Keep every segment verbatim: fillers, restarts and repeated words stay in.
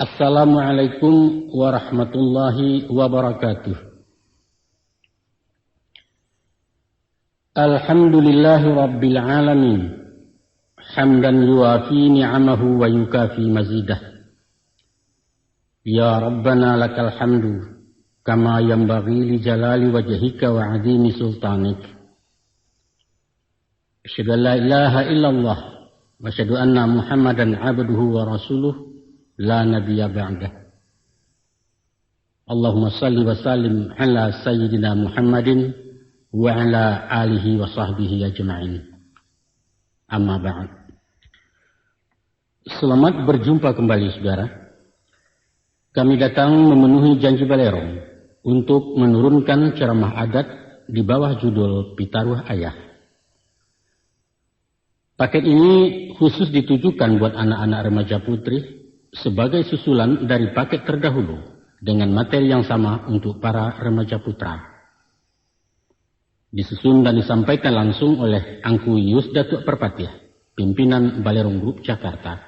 Assalamualaikum warahmatullahi wabarakatuh. Alhamdulillahi rabbil alamin. Hamdan yuwafi ni'amahu wa yukafi mazidah. Ya Rabbana lakal hamdu, kama yanbaghi li jalali wajhika wa azimi sultanik. Asyhadu an la ilaha illallah, wa asyhadu anna Muhammadan abduhu wa rasuluh, la nabiyya ba'dah. Allahumma salli wa sallim ala sayyidina Muhammadin wa ala alihi wa sahbihi ajma'in. Amma ba'd. Selamat berjumpa kembali, saudara. Kami datang memenuhi janji Balerong untuk menurunkan ceramah adat di bawah judul Pitaruah Ayah. Paket ini khusus ditujukan buat anak-anak remaja putri sebagai susulan dari paket terdahulu dengan materi yang sama untuk para remaja putra. Disusun dan disampaikan langsung oleh Angku Yus Datuak Parpatiah, pimpinan Balerong Group Jakarta.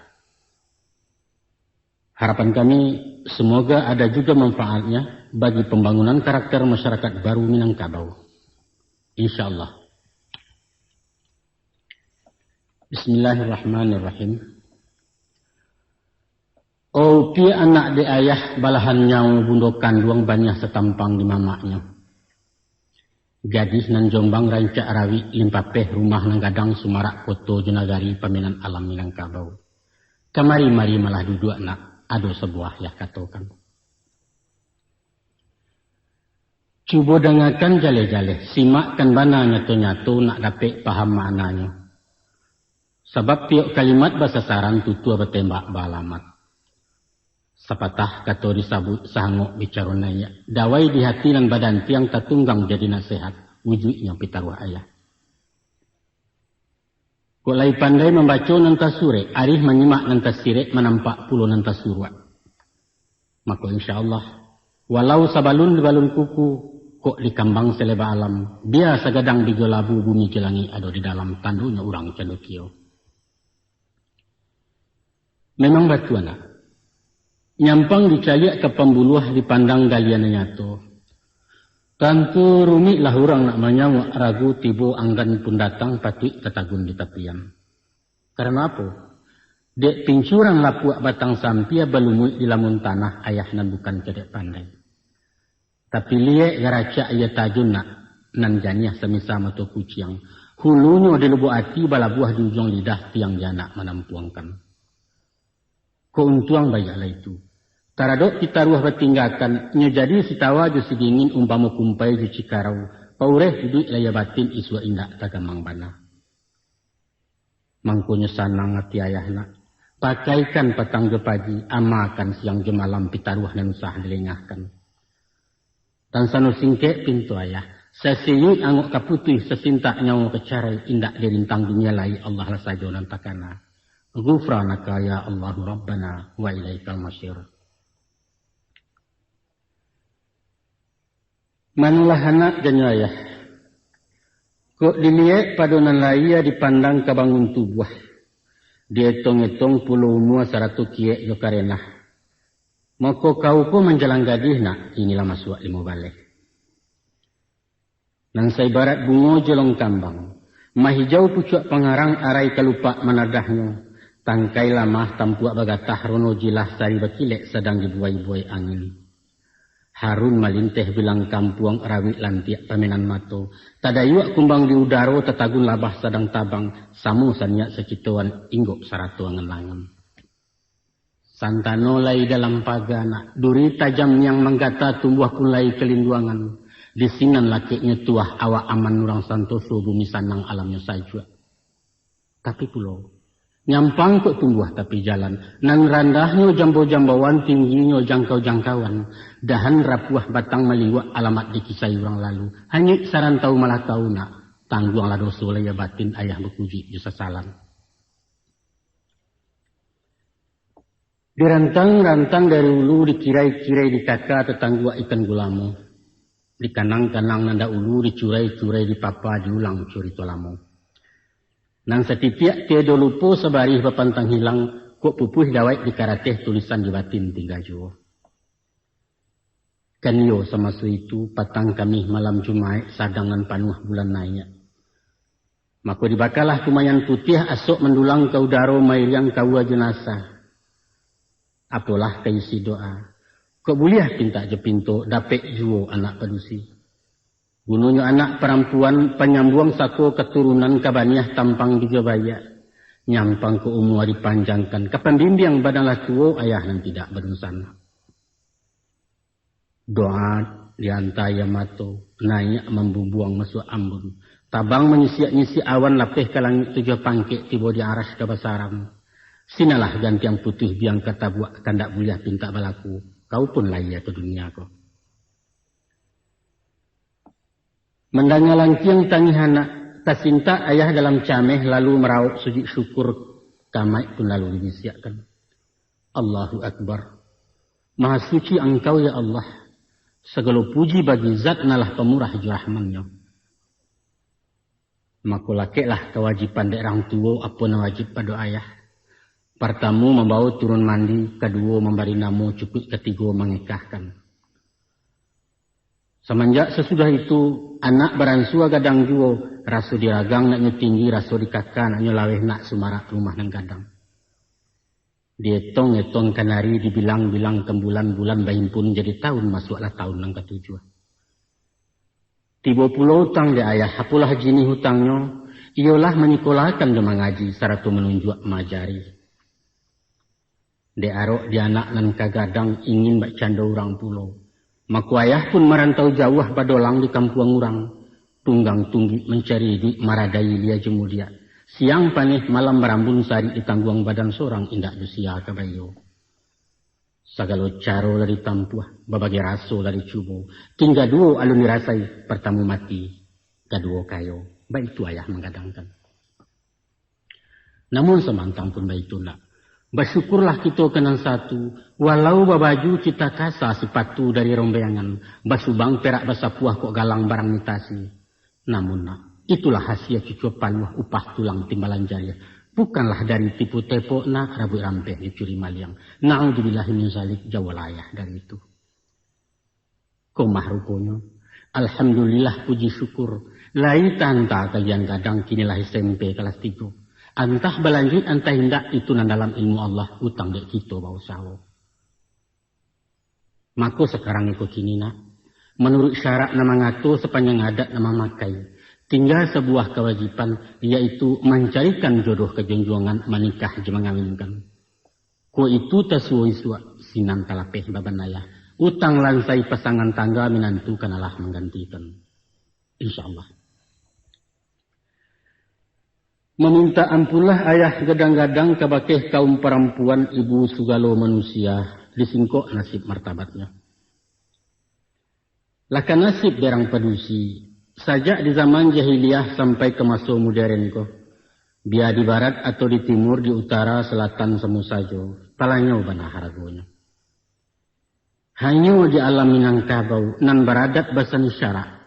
Harapan kami, semoga ada juga manfaatnya bagi pambangunan karakter masyarakat baru Minangkabau. Insya Allah. Bismillahirrahmanirrahim. Opiak anak dek ayah, balahan nyawo bundo kanduang, baniah satampang di mamaknyo. Gadih nan jombang rancak rawik, limpapeh rumah nan gadang, sumarak koto jo nagari, paminan alam Minangkabau. Kamari-mari malah duduak nak, ado sabuah yah katokan. Cubo dangakan jaleh-jaleh, simakkan bana nyato-nyato, nak dapek paham maknanyo. Sabab tiok kalimat basasaran, tutua batembak baalamat. Sapatah kato disabuik, sahangok bicaro naiak, dawai di hati nan badantiang, tatunggang jadi nasehat, wujuiknyo pitaruah ayah. Kok lai pandai mambaco nan tasurek, arih manyimak nan tasirek, manampak pulo nan tasuruak. Mako, insya Allah, walau sabalun di balun kuku, kok dikambang saleba alam, bia sagadang bijo labu, bumi jo langik ado di dalam, tandonyo urang candokio. Memang batua nak. Nyampang dicaliak ka pambuluah, dipandang galian nan nyato. Tantu rumiklah urang nak manyauak, ragu tibo anggan pun datang, patuik tatagun di tapian. Karano apo? Dek pincuran lapuak batang sampia, balumuik di lamun tanah, ayah nan bukan kedek pandai. Tapi liek garacak iyo tajun nak, nan janiah samisa mato kuciang. Hulunyo di lubuak ati, balabuah di ujuang lidah, tiang di anak manampuangkan. Ko untuang baiaklah itu. Taradok pitaruah batinggakan, nyo jadi sitawa jo sidingin, umpamo kumpai jo cikarau, paureh iduik lahia batin, isuak indak tagamang bana. Mangkonyo sanang ati ayah nak, pakaikan patang jo pagi, amakan siang jo malam, pitaruah nan usah dilengahkan. Tan sano singkek pinto ayah, sasiyuik angok ka putuih, sasintak nyawo ka carai, indak dirintang dunia lai, Allah lah sajo nan takana. Ghufranaka ya Allahu Rabbana wa ilaikal masir. Manolah anak janyo ayah. Kok diliek pado nan lahia, dipandang ka bangun tubuah, dietong-etong pulo umua sarato kiek jo karenah. Mako kau ko manjalang gadih nak, kini lah masuak limo baleh. Nan saibarat bungo jolong kambang, mahijau pucuak pangarang, arai kalupak manadahnyo, tangkai lamah tampuak bagatah, rono jilah sari bakilek sadang dibuai-buai angin. Harun malinteh bilang kampuang, rawik lantiak paminan mato, tadayuak kumbang di udaro, tatagun labah sadang tabang, samo saniat sacitoan, inggok sarato angan-angan. Santano lai dalam paga nak, duri tajam niang manggata, tumbuah pun lai kalinduangan, di sinan lakeknyo tuah, awak aman urang santoso, bumi sanang alamnyo sajuak. Tapi pulo, Nyampang kok tumbuah tapi jalan, nan randahnyo jambo-jamboan, tingginyo jangkau-jangkauan, dahan rapuah batang maliwak, alamat dikisai urang lalu, hanyuik sarantau malakau nak, tangguanglah doso lahia batin, ayah bakujuik jo sasalan. Dirantang-rantang dari ulu, dikirai-kirai di kaka, tatangguak ikan gulamo. Dikanang-kanang nan dahulu, dicurai-curai di papa, diulang curito lamo. Nan satitiak tiado lupo, sabarih bapantang hilang, kok pupuih dawek di karateh, tulisan di batin tingga juo. Kan iyo samaso itu, patang Kamih malam Jumaik, sadang nan panuah bulan naiak. Mako dibakalah kumayan putiah, asok mandulang ka udaro, mairiang kaua jenazah. Apolah ka isi doa. Kok buliah pintak jo pinto, dapek juo anak padusi. Gunonyo anak parampuan, panyambuang sako katurunan, ka baniah tampang di jo baiak. Nyampang kok umua dipanjangkan, ka pambimbiang badan lah tuo, ayah nan tidak badunsanak. Doa dianta aia mato, naiak mambumbuang masuak ambun. Tabang manyisiak-nyisiak awan, lapeh ka langik tujuah pangkek, tibo di aras ka basarang. Sinalah gantiang putuih biang ka tabuak, kandak buliah pintak balaku, kau pun lahia ka dunia ko. Mandanga lantiang tangih anak, tasintak ayah dalam cameh, lalu marauk sujud syukur, kamaik pun lalu dibisiakkan. Allahu Akbar. Maha suci Angkau, ya Allah. Sagalo puji bagi Zat nan lah pamurah jo Rahman-Nyo. Mako, lakeklah kawajiban dek rang tuo, apo nan wajib pado ayah. Partamo, mambawo turun mandi, kaduo, mambari namo, cukuik katigo, mangekahkan. Samanjak sasudah itu, anak baransua gadang juo, raso di ragang naknyo tinggi, raso di kaka naknyo laweh, nak sumarak rumah nan gadang. Dietong-etong kanari, dibilang-bilang kan bulan, bulan bahimpun jadi taun, masuaklah taun nan katujuah. Tibo pulo utang dek ayah, apolah jinih utangnyo, iyolah manyikolakan jo mangaji, sarato manunjuak maajari. Dek arok di anak nan ka gadang, ingin bak cando urang pulo. Mako ayah pun marantau jauah, badolang di kampuang urang. Tunggang tunggik mancari iduik, maradai ilia jo mudiak. Siang paneh, malam marambun, sarik ditangguang badan, sorang indak jo sia ka baiyo. Sagalo caro lah ditampuah, babagai raso lah dicubo. Tingga duo alun dirasai, partamo mati, kaduo kayo. Baitu ayah manggadangkan. Namun samantang pun baitu nak, basyukurlah kito ka nan satu, walau babaju cita kasa, sipatu dari rombeangan, basubang perak basapuah, kok galang barang mitasi. Namun nak, itulah hasia cucua paluah, upah tulang timbalan jariah. Bukanlah dari tipu tepok nak, rabuik rampeh dicuri maliang. Na'udzubillahi min zalik, jauahlah ayah dari itu. Komah ruponyo. Alhamdulillah, puji syukur. Lai taanta kalian gadang, kini lah S M P kalas tigo. Antah balanjuik, antah indak, itu nan dalam ilmu Allah, utang dek kito bausaho. Mako sakarang iko kini nak, manuruik syarak nan mangato, sapanjang adat nan mamakai, tingga sabuah kawajiban, yaitu mancarikan jodoh ka junjuangan, manikah jo mangawinkan. Kok itu tasuo isuak, sinan talapeh baban ayah. Utang lansai pasangan tangga, minantu kan alah manggantikan. Insya Allah. Mamintak ampunlah ayah gadang-gadang kabakeh kaum parampuan, ibu sagalo manusia, disingkok nasib martabatnyo. Lah ka nasib dek rang padusi, sajak di zaman jahiliah sampai ka maso moderen ko, bia di barat atau di timur, di utara, selatan, samo sajo, talanyau bana haragonyo. Hanyo di alam Minangkabau nan baradat basani syarak,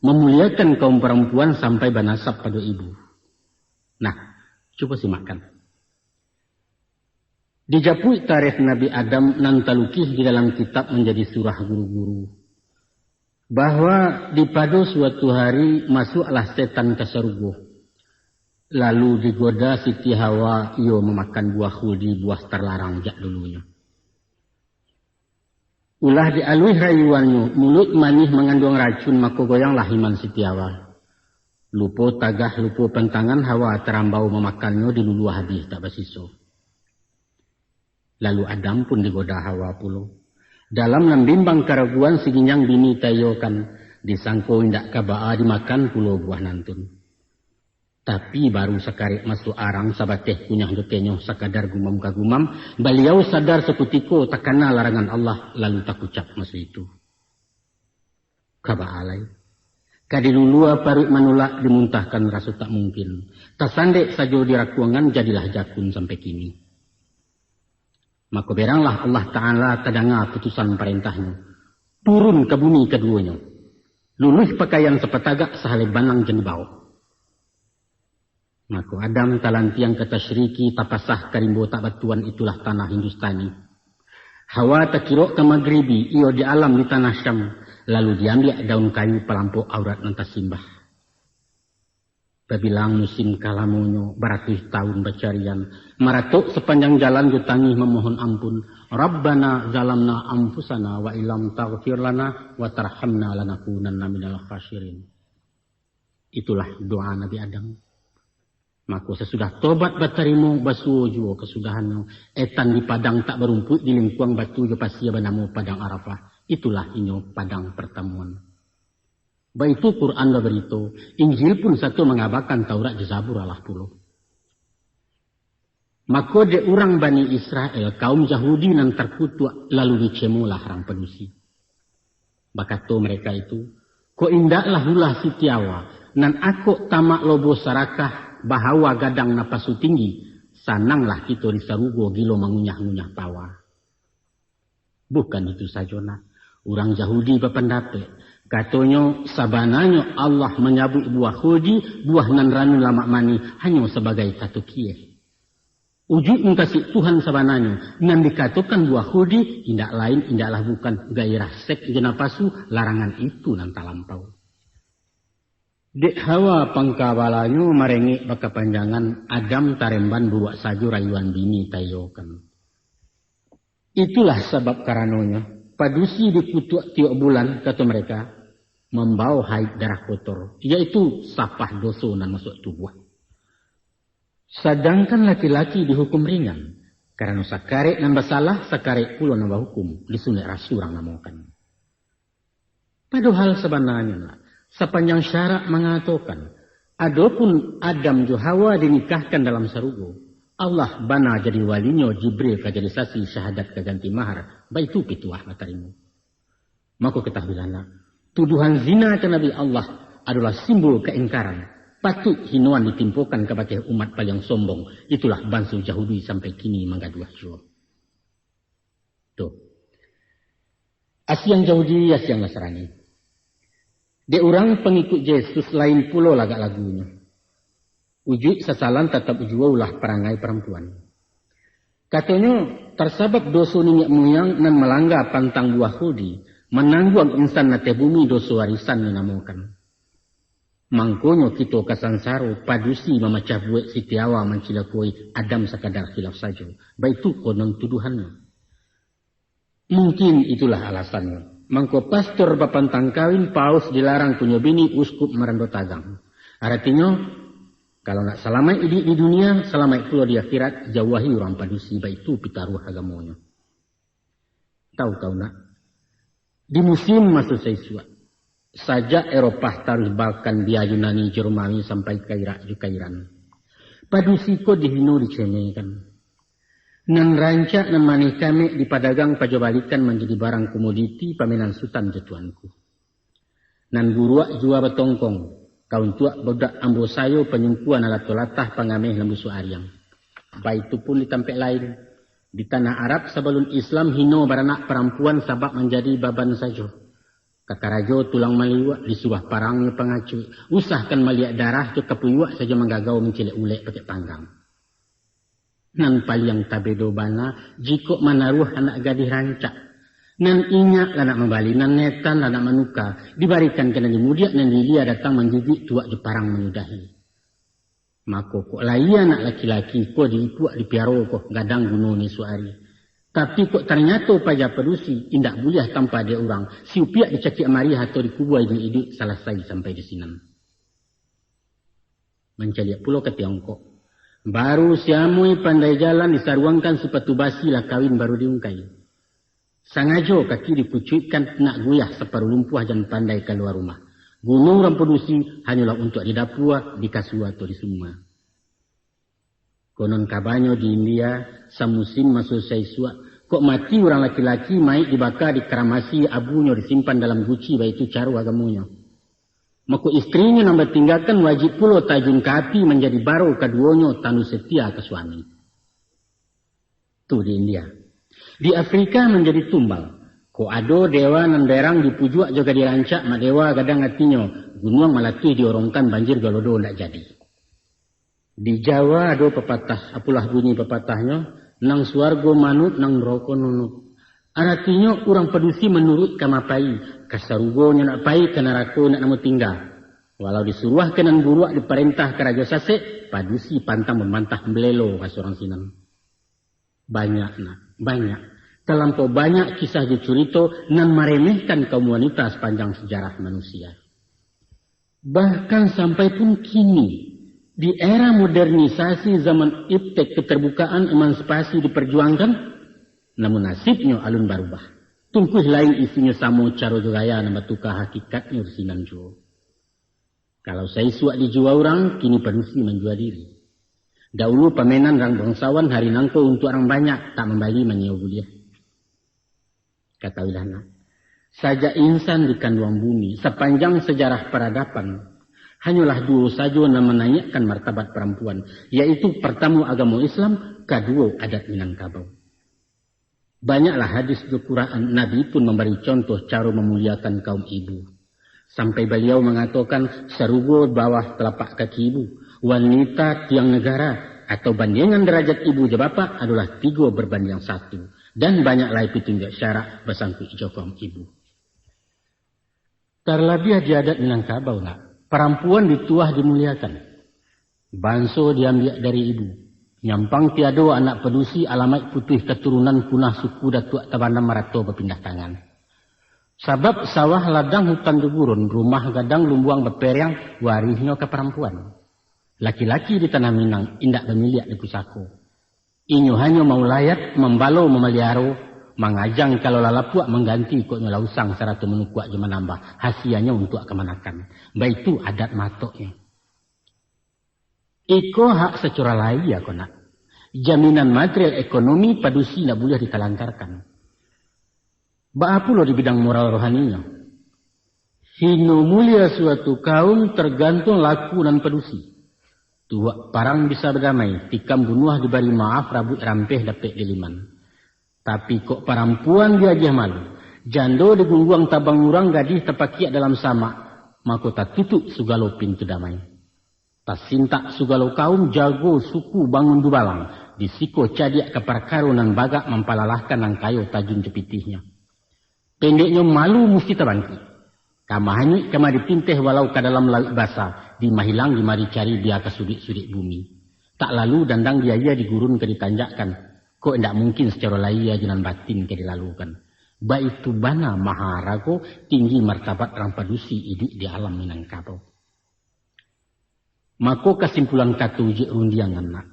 mamuliakan kaum parampuan sampai banasab pado ibu. Nah, cubo simakkan. Dijapuik tarikh Nabi Adam nan talukih di dalam kitab manjadi surah guru-guru, bahwa di pado suatu hari masuaklah setan ka sarugo, lalu digoda Siti Hawa, iyo mamakan buah khuldi, buah tarlarang jak dulunyo. Ulah dialuih rayuannyo, muluik manih manganduang racun, mako goyanglah iman Siti Hawa. Lupo tagah, lupo pantangan, Hawa tarambau mamakannyo, diluluah abih tak basiso. Lalu Adam pun digoda Hawa pulo. Dalam nan bimbang karaguan, si ginjang bini taiyokan, disangko indak ka baa, dimakan pulo buah nantun. Tapi baru sakarek masuak arang, sabateh kunyah jo tenyoh, sakadar gumam ka gumam, baliau sadar sakutiko takana larangan Allah, lalu takucap maso itu. Ka baa lai. Ka dilulua paruik manulak, dimuntahkan raso tak mungkin. Tasandek sajo di rakuangan, jadilah jakun sampai kini. Mako beranglah Allah Ta'ala tadanga putusan parentah-Nyo. Turun ka bumi kaduonyo. Luluih pakaian sapatagak, sahalai banang jan dibaok. Mako Adam talantiang ka tasyriki, tapasah ka rimbo tak batuan, itulah tanah Hindustani. Hawa takirok ka magribi, iyo di alam di tanah Syam, lalu diambiak daun kayu palampok aurat nan tasimbah. Babilang musim ka lamonyo, baratuih taun bacarian, maratok sapanjang jalan jo tangih mamohon ampun, "Rabbana zalamna anfusana wa illam taghfir lana wa tarhamna lanakunanna minal khasirin." Itulah doa Nabi Adam. Mako sasudah tobat batarimo, basuo juo kasudahannyo, etan di padang tak barumpuik, di lingkuang batu jo pasia banamo Padang Arafah. Itulah inyo padang partamuan. Baitu Quran babarito, Injil pun sato mangabakan Taurat jo Zabur alah pulo. Mako dek urang Bani Israel, kaum Yahudi nan tarkutuak, lalu dicemolah rang padusi. Bakato mereka itu, "Kok indaklah ulah Sitiawa, nan akok tamak lobo sarakah, bahawa gadang napasu tinggi, sananglah kito di sarugo gilo mangunyah-ngunyah tawa." Bukan itu sajo, nak. Urang Yahudi bapandapek, katonyo, sabananyo Allah manyabuik buah khuldi, buah nan ranun lamak manih, hanyo sabagai kato kieh. Ujuik mukasuik Tuhan sabananyo, nan dikatokan buah khuldi, indak lain, indaklah bukan, gairah seks jo napasu, larangan itu nan talampau. Dek hawa pangkabalanyo marengek bakapanjangan, Adam taremban buruak sajo rayuan bini taiyokan. Itulah sabab karanonyo, padusi dikutuak tiok bulan, kato mereka, mambawo haid darah kotor, yaitu sapah doso nan masuak tubuah. Sadangkan laki-laki dihukum ringan, karano sakarek nan basalah, sakarek pulo nan bahukum, disunek rasu urang namokan. Padohal sabananyo, nak, sapanjang syarak mangatokan, adopun Adam jo Hawa dinikahkan dalam sarugo, Allah bana jadi walinyo, Jibril ka jadi sasi, syahadat ka ganti mahar, baitu pituah batarimo. Mako katahuilah, nak, tuduhan zina ka Nabi Allah adolah simbol kaingkaran, patuik hinoan ditimpokan kabake umat paliang sombong, itulah banso Yahudi sampai kini manggaduah juo. Tu. Asiang Yahudi, asiang Nasrani. Dek urang pangikuik Yesus lain pulo lagak lagunyo. Ujuik sasalan tatap juo ulah parangai parampuan. Katonyo, tasabab doso niniak muyang nan malangga pantang buah khuldi, manangguang insan ateh bumi doso arisan dinamokan. Mangkonyo kito ka sansaro, padusi mamacah buek, Sitiawa mancilakoi, Adam sakadar khilaf sajo. Baitu konon tuduhannyo. Mungkin itulah alasannyo. Mangko pastor bapantang kawin, paus dilarang punyo bini, uskup marando tagang. Aratinyo, kalau nak salamaik iduik di dunia, salamaik pulo di akhirat, jauahi urang padusi, baitu pitaruah agamonyo. Tahu-tahu nak, di musim maso saisuak, sajak Eropah taruih Balkan, bia Yunani jo Romawi sampai ka Irak jo ka Iran, padusi ko dihino dicemekan. Nan rancak, nan manih kamek dipadagang pajobalikan manjadi barang komoditi pamenan sutan jo tuanku. Nan buruak jua batongkong, ka untuak budak ambo sayo panyungkua nan lato latah pangameh nan busuak ariang. Baitu pun di tampek lain, di tanah Arab sabalun Islam hino baranak parampuan sabab manjadi baban sajo. Ka karajo tulang maliuak, disuruah parangnyo pangacuik, usahkan maliak darah jo kapuyuak sajo manggagau mancilek ulek pakek panggang. Nan paliang tabedo bana, jikok manaruah anak gadih rancak. Nan inyak lah nak mambali, nan netan lah nak manuka, dibarikan ka nan di mudiak, nan di ilia datang manjujuik tuak jo parang manyudahi. Mako kok lai anak laki-laki ko diipuak dipiaro ko gadang guno ni suari. Tapi kok tanyato paja padusi, indak buliah tampa dek urang, si upiak dicakiak marih atau dikubua iduik-iduik, salasai sampai di sinan. Mancaliak pulo ka Tiongkok. Baru si Amoi pandai jalan, disaruangkan sipatu basi, lah kawin baru diungkai. Sangajo kaki dipucuikkan, nak guyah saparuh lumpuah, jan pandai kalua rumah. Gunuang urang padusi hanyolah untuak di dapua, di kasua atau di sumua. Konon kabanyo di India, samusim maso saisuak, kok mati urang laki-laki, mayik dibaka, dikaramasi, abunyo disimpan dalam guci, baitu caro agamonyo. Mako istrinyo nan batinggakan wajib pulo tajun ka api manjadi baro kaduonyo tanu setia ka suami. Tu di India. Di Afrika manjadi tumbal. Kok ado dewa nan berang dipujuak jo gadih rancak, mak dewa gadang atinyo, gunuang malatuih diorongkan, banjir galodo ndak jadi. Di Jawa ado papatah, apolah bunyi papatahnyo, nang suargo manut, nang narako nunut. Aratinyo urang padusi manuruik ka ma pai, ka sarugo nyo nak pai, ka narako nak namo tingga. Walau disuruah ka nan buruak, diparentah ka rajo sasek, padusi pantang mamantah, malelo ka surang sinan. Banyak, nak, banyak. Talampau banyak kisah jo curito nan maremehkan kaum wanita sapanjang sajarah manusia. Bahkan sampai pun kini, di era modernisasi zaman iptek, keterbukaan, emansipasi diperjuangkan, namun nasibnyo alun barubah. Tungkuih lain isinyo samo, caro jo gaya nan batuka, hakikatnyo di sinan juo. Kalau saisuak dijua urang, kini padusi manjua diri. Daulu pamenan rang bangsawan, hari nangko untuak rang banyak, tak mambali manyio buliah. Katahuilah nak, sajak insan dikanduang bumi, sapanjang sajarah paradaban, hanyolah duo sajo nan manaiakkan martabat parampuan, yaitu partamo agamo Islam, kaduo adat Minangkabau. Banyaklah hadis jo Quran, Nabi pun mambari contoh caro mamuliakan kaum ibu. Sampai Baliau mangatokan, "Sarugo bawah talapak kaki ibu, wanita tiang negara, atau bandiangan darajat ibu jo bapak adolah tigo barbandiang satu." Dan banyak lai pitunjuak syarak basangkuik jo kaum ibu. Tarlabiah di adat Minangkabau, nak, parampuan dituah dimuliakan. Banso diambiak dari ibu. Nyampang tiado anak padusi, alamaik putuih katurunan, punah suku datuak tabanam, arato bapindah tangan. Sabab sawah ladang, hutan jo gurun, rumah gadang lumbuang baperiang, warihnyo ka parampuan. Laki-laki di tanah Minang indak bamiliak di pusako. Inyo hanyo maulayat, mambalo, mamaliharo, mangajang kalau lah lapuak, mangganti kok nyo lah usang, sarato manukuak jo manambah, hasianyo untuak kamanakan. Baitu adat matoknyo. Iko hak sacora lahia ko, nak. Jaminan material ekonomi padusi ndak buliah ditalantarkan. Baa pulo di bidang moral rohaninyo? Hino mulia suatu kaum targantuang laku nan padusi. Tuak parang bisa badamai, tikam bunuah dibari maaf, rabuik rampeh dapek diliman. Tapi kok parampuan diagiah malu, jando digungguang tabang urang, gadih tapakiak dalam samak, mako tatutuik sugalo pintu damai. Tasintak sugalo kaum, jago suku bangun dubalang, di siko cadiak ka parkaro nan bagak, mampalalahkan nan kayo tajun jo pitihnyo. Pendeknyo, malu musti tabangkik. Ka mahanyuik ka madipinteh, walau ka dalam lauik basa, di mahilang di madicari, bia ka suduik-suduik bumi. Tak lalu dandang di aia, di gurun ka ditanjakkan. Kok indak mungkin sacaro lahia jo nan batin ka dilalukan. Baitu bana maharago, tinggi martabat rang padusi iduik di alam Minangkabau. Mako, kasimpulan kato ujuik rundiang, anak,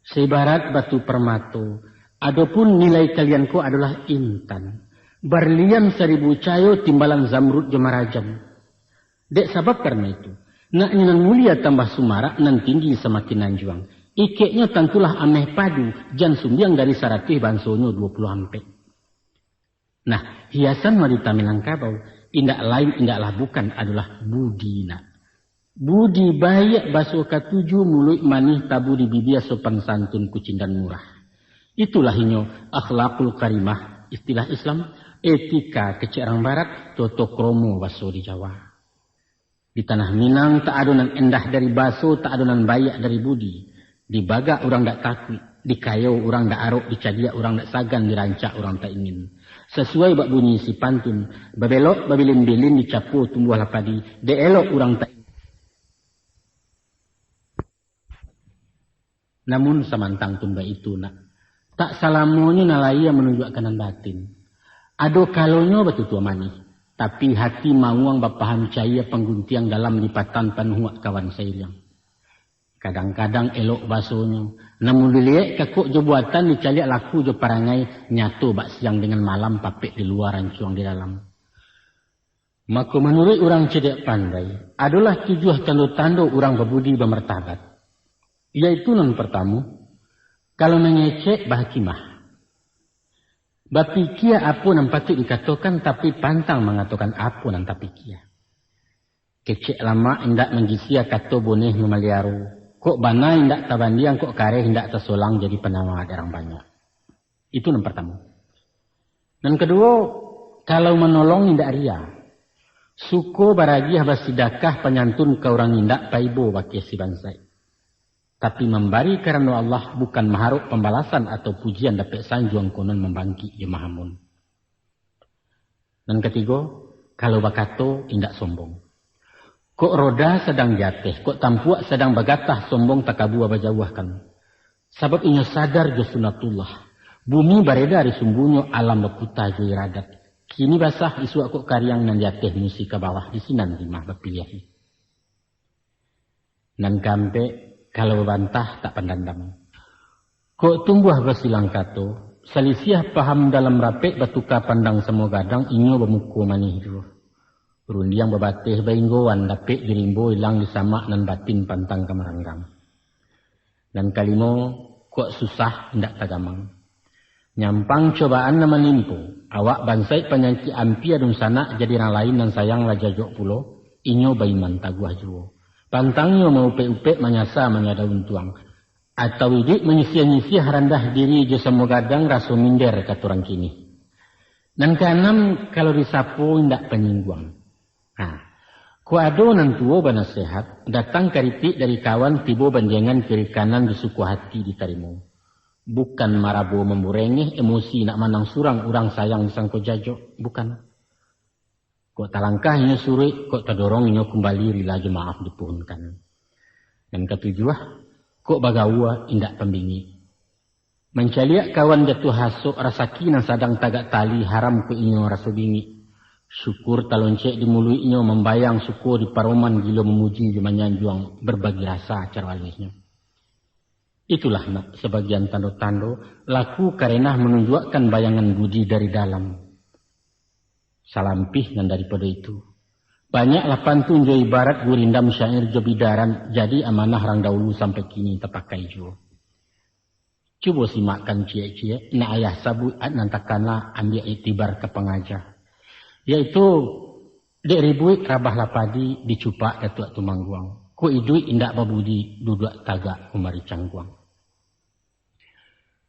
saibarat batu parmato, adopun nilai kalian ko adolah intan, barlian saribu cayo, timbalan zamrud jo marajan. Dek sabab karano itu, nak nyo nan mulia tambah sumarak, nan tinggi samakin anjuang. Ikeknyo tantulah ameh padu, jan sumbiang dari saratuih, bansonyo duo puluah ampek. Nah, hiasan wanita Minangkabau, indak lain, indaklah bukan, adolah budi, nak. Budi baiak, baso katuju, muluik manih, tabu di bibia, sopan santun, kucindan murah. Itulah inyo akhlakul karimah, istilah Islam, etika kecek rang Barat, toto kromo baso di Jawa. Di tanah Minang tak ado nan endah dari baso, tak ado nan baiak dari budi. Dibagak urang dak takuik, dikayo urang dak arok, dicadiak urang dak sagan, dirancak urang tak ingin. Sasuai bak bunyi isi pantun, babelok babilin-bilin, dicapo tumbuahlah padi, dek elok urang tak ingin. Namun samantang pun baitu, nak, tak salamonyo nan lahia manunjuakkan nan batin. Ado kalonyo batutua manih, tapi hati mauang bapaham caia, pangguntiang dalam lipatan panuhuak kawan sairiang. Kadang-kadang elok basonyo, namun diliek kakok jo buatan, dicaliak laku jo parangai, nyato bak siang dengan malam, papek di lua, rancuang di dalam. Mako, manuruik urang cadiak pandai, adolah tujuah tando-tando urang babudi bamartabat, yaitu nan partamu, kalau mangecek, bahakimah. Bapikia apo nan patuik dikatokan, tapi pantang mangatokan apo nan tapikia. Kecek lamak indak manggisia, kato boneh mamaliaro. Kok bana indak tabandiang, kok kareh indak tasolang, jadi panawa darang banyak. Itu nan partamu. Nan kaduo, kalau manolong indak ria. Suko baragiah basidakah panyantun ka urang indak paibo bakeh si bansaik. Tapi mambari karano Allah, bukan maharok pambalasan atau pujian dapek sanjuang, konon mambangkik jo mahamun. Nan katigo, kalau bakato indak sombong. Kok roda sadang di ateh, kok tampuak sadang bagatah, sombong takabua bajauahkan. Sabab inyo sadar jo sunatullah. Bumi bareda di sumbunyo, alam baputa jo iradat. Kini basah, isuak kok kariang, nan di ateh musi ka bawah, di sinan timah bapiliahi. Nan kaampek, kalau babantah tak pandandam. Kok tumbuah basilang kato, salisiah paham dalam rapek, batuka pandang samo gadang, inyo bamuko manih juo. Rundiang babateh bainggoan, dapek dirimbo ilang disamak, nan batin pantang ka maranggang. Nan kalimo, kok susah indak tagamang. Nyampang cobaan nan manimpo, awak bansaik panyakik ampia dunsanak, jadi rang lain nan sayang lah jajok pulo, inyo baiman taguah juo. Pantangnyo maupek-upek, manyasa manyada untuang. Atau iduik manyisiah-nyisiah, randah diri jo samo gadang, raso minder kato urang kini. Nan kaanam, kalau disapo indak panyingguang. Ha. Kok ado nan tuo banasehat, datang karitik dari kawan, tibo bandiangan kiri kanan, disuko hati ditarimo. Bukan marabo mamburengeh, emosi nak manang surang, urang sayang disangko jajok, bukan. Kok talangkah inyo suruik, kok tadorong inyo kumbali, rila jo maaf dipuhunkan. Nan katujuah, kok bagaua indak pambingik. Mancaliak kawan jatuah hasok, rasaki nan sadang tagak tali, haram kok inyo raso bingik. Syukur taloncek di muluiknyo, mambayang suko di paroman, gilo mamuji jo manyanjuang, berbagi rasa caro aluihnyo. Itulah nak sabagian tando-tando, laku karenah manunjuakkan bayangan budi dari dalam. Salampih nan daripado itu, banyaklah pantun jo ibarat, gurindam syair jo bidaran, jadi amanah rang daulu, sampai kini tapakai juo. Cubo simakkan ciek-ciek, nak ayah sabuik nan takana, ambiak iktibar ka pangaja. Yaitu, dek ribuik rabahlah padi, dicupak Datuak Tumangguang. Kok iduik indak babudi, duduak tagak kumari cangguang.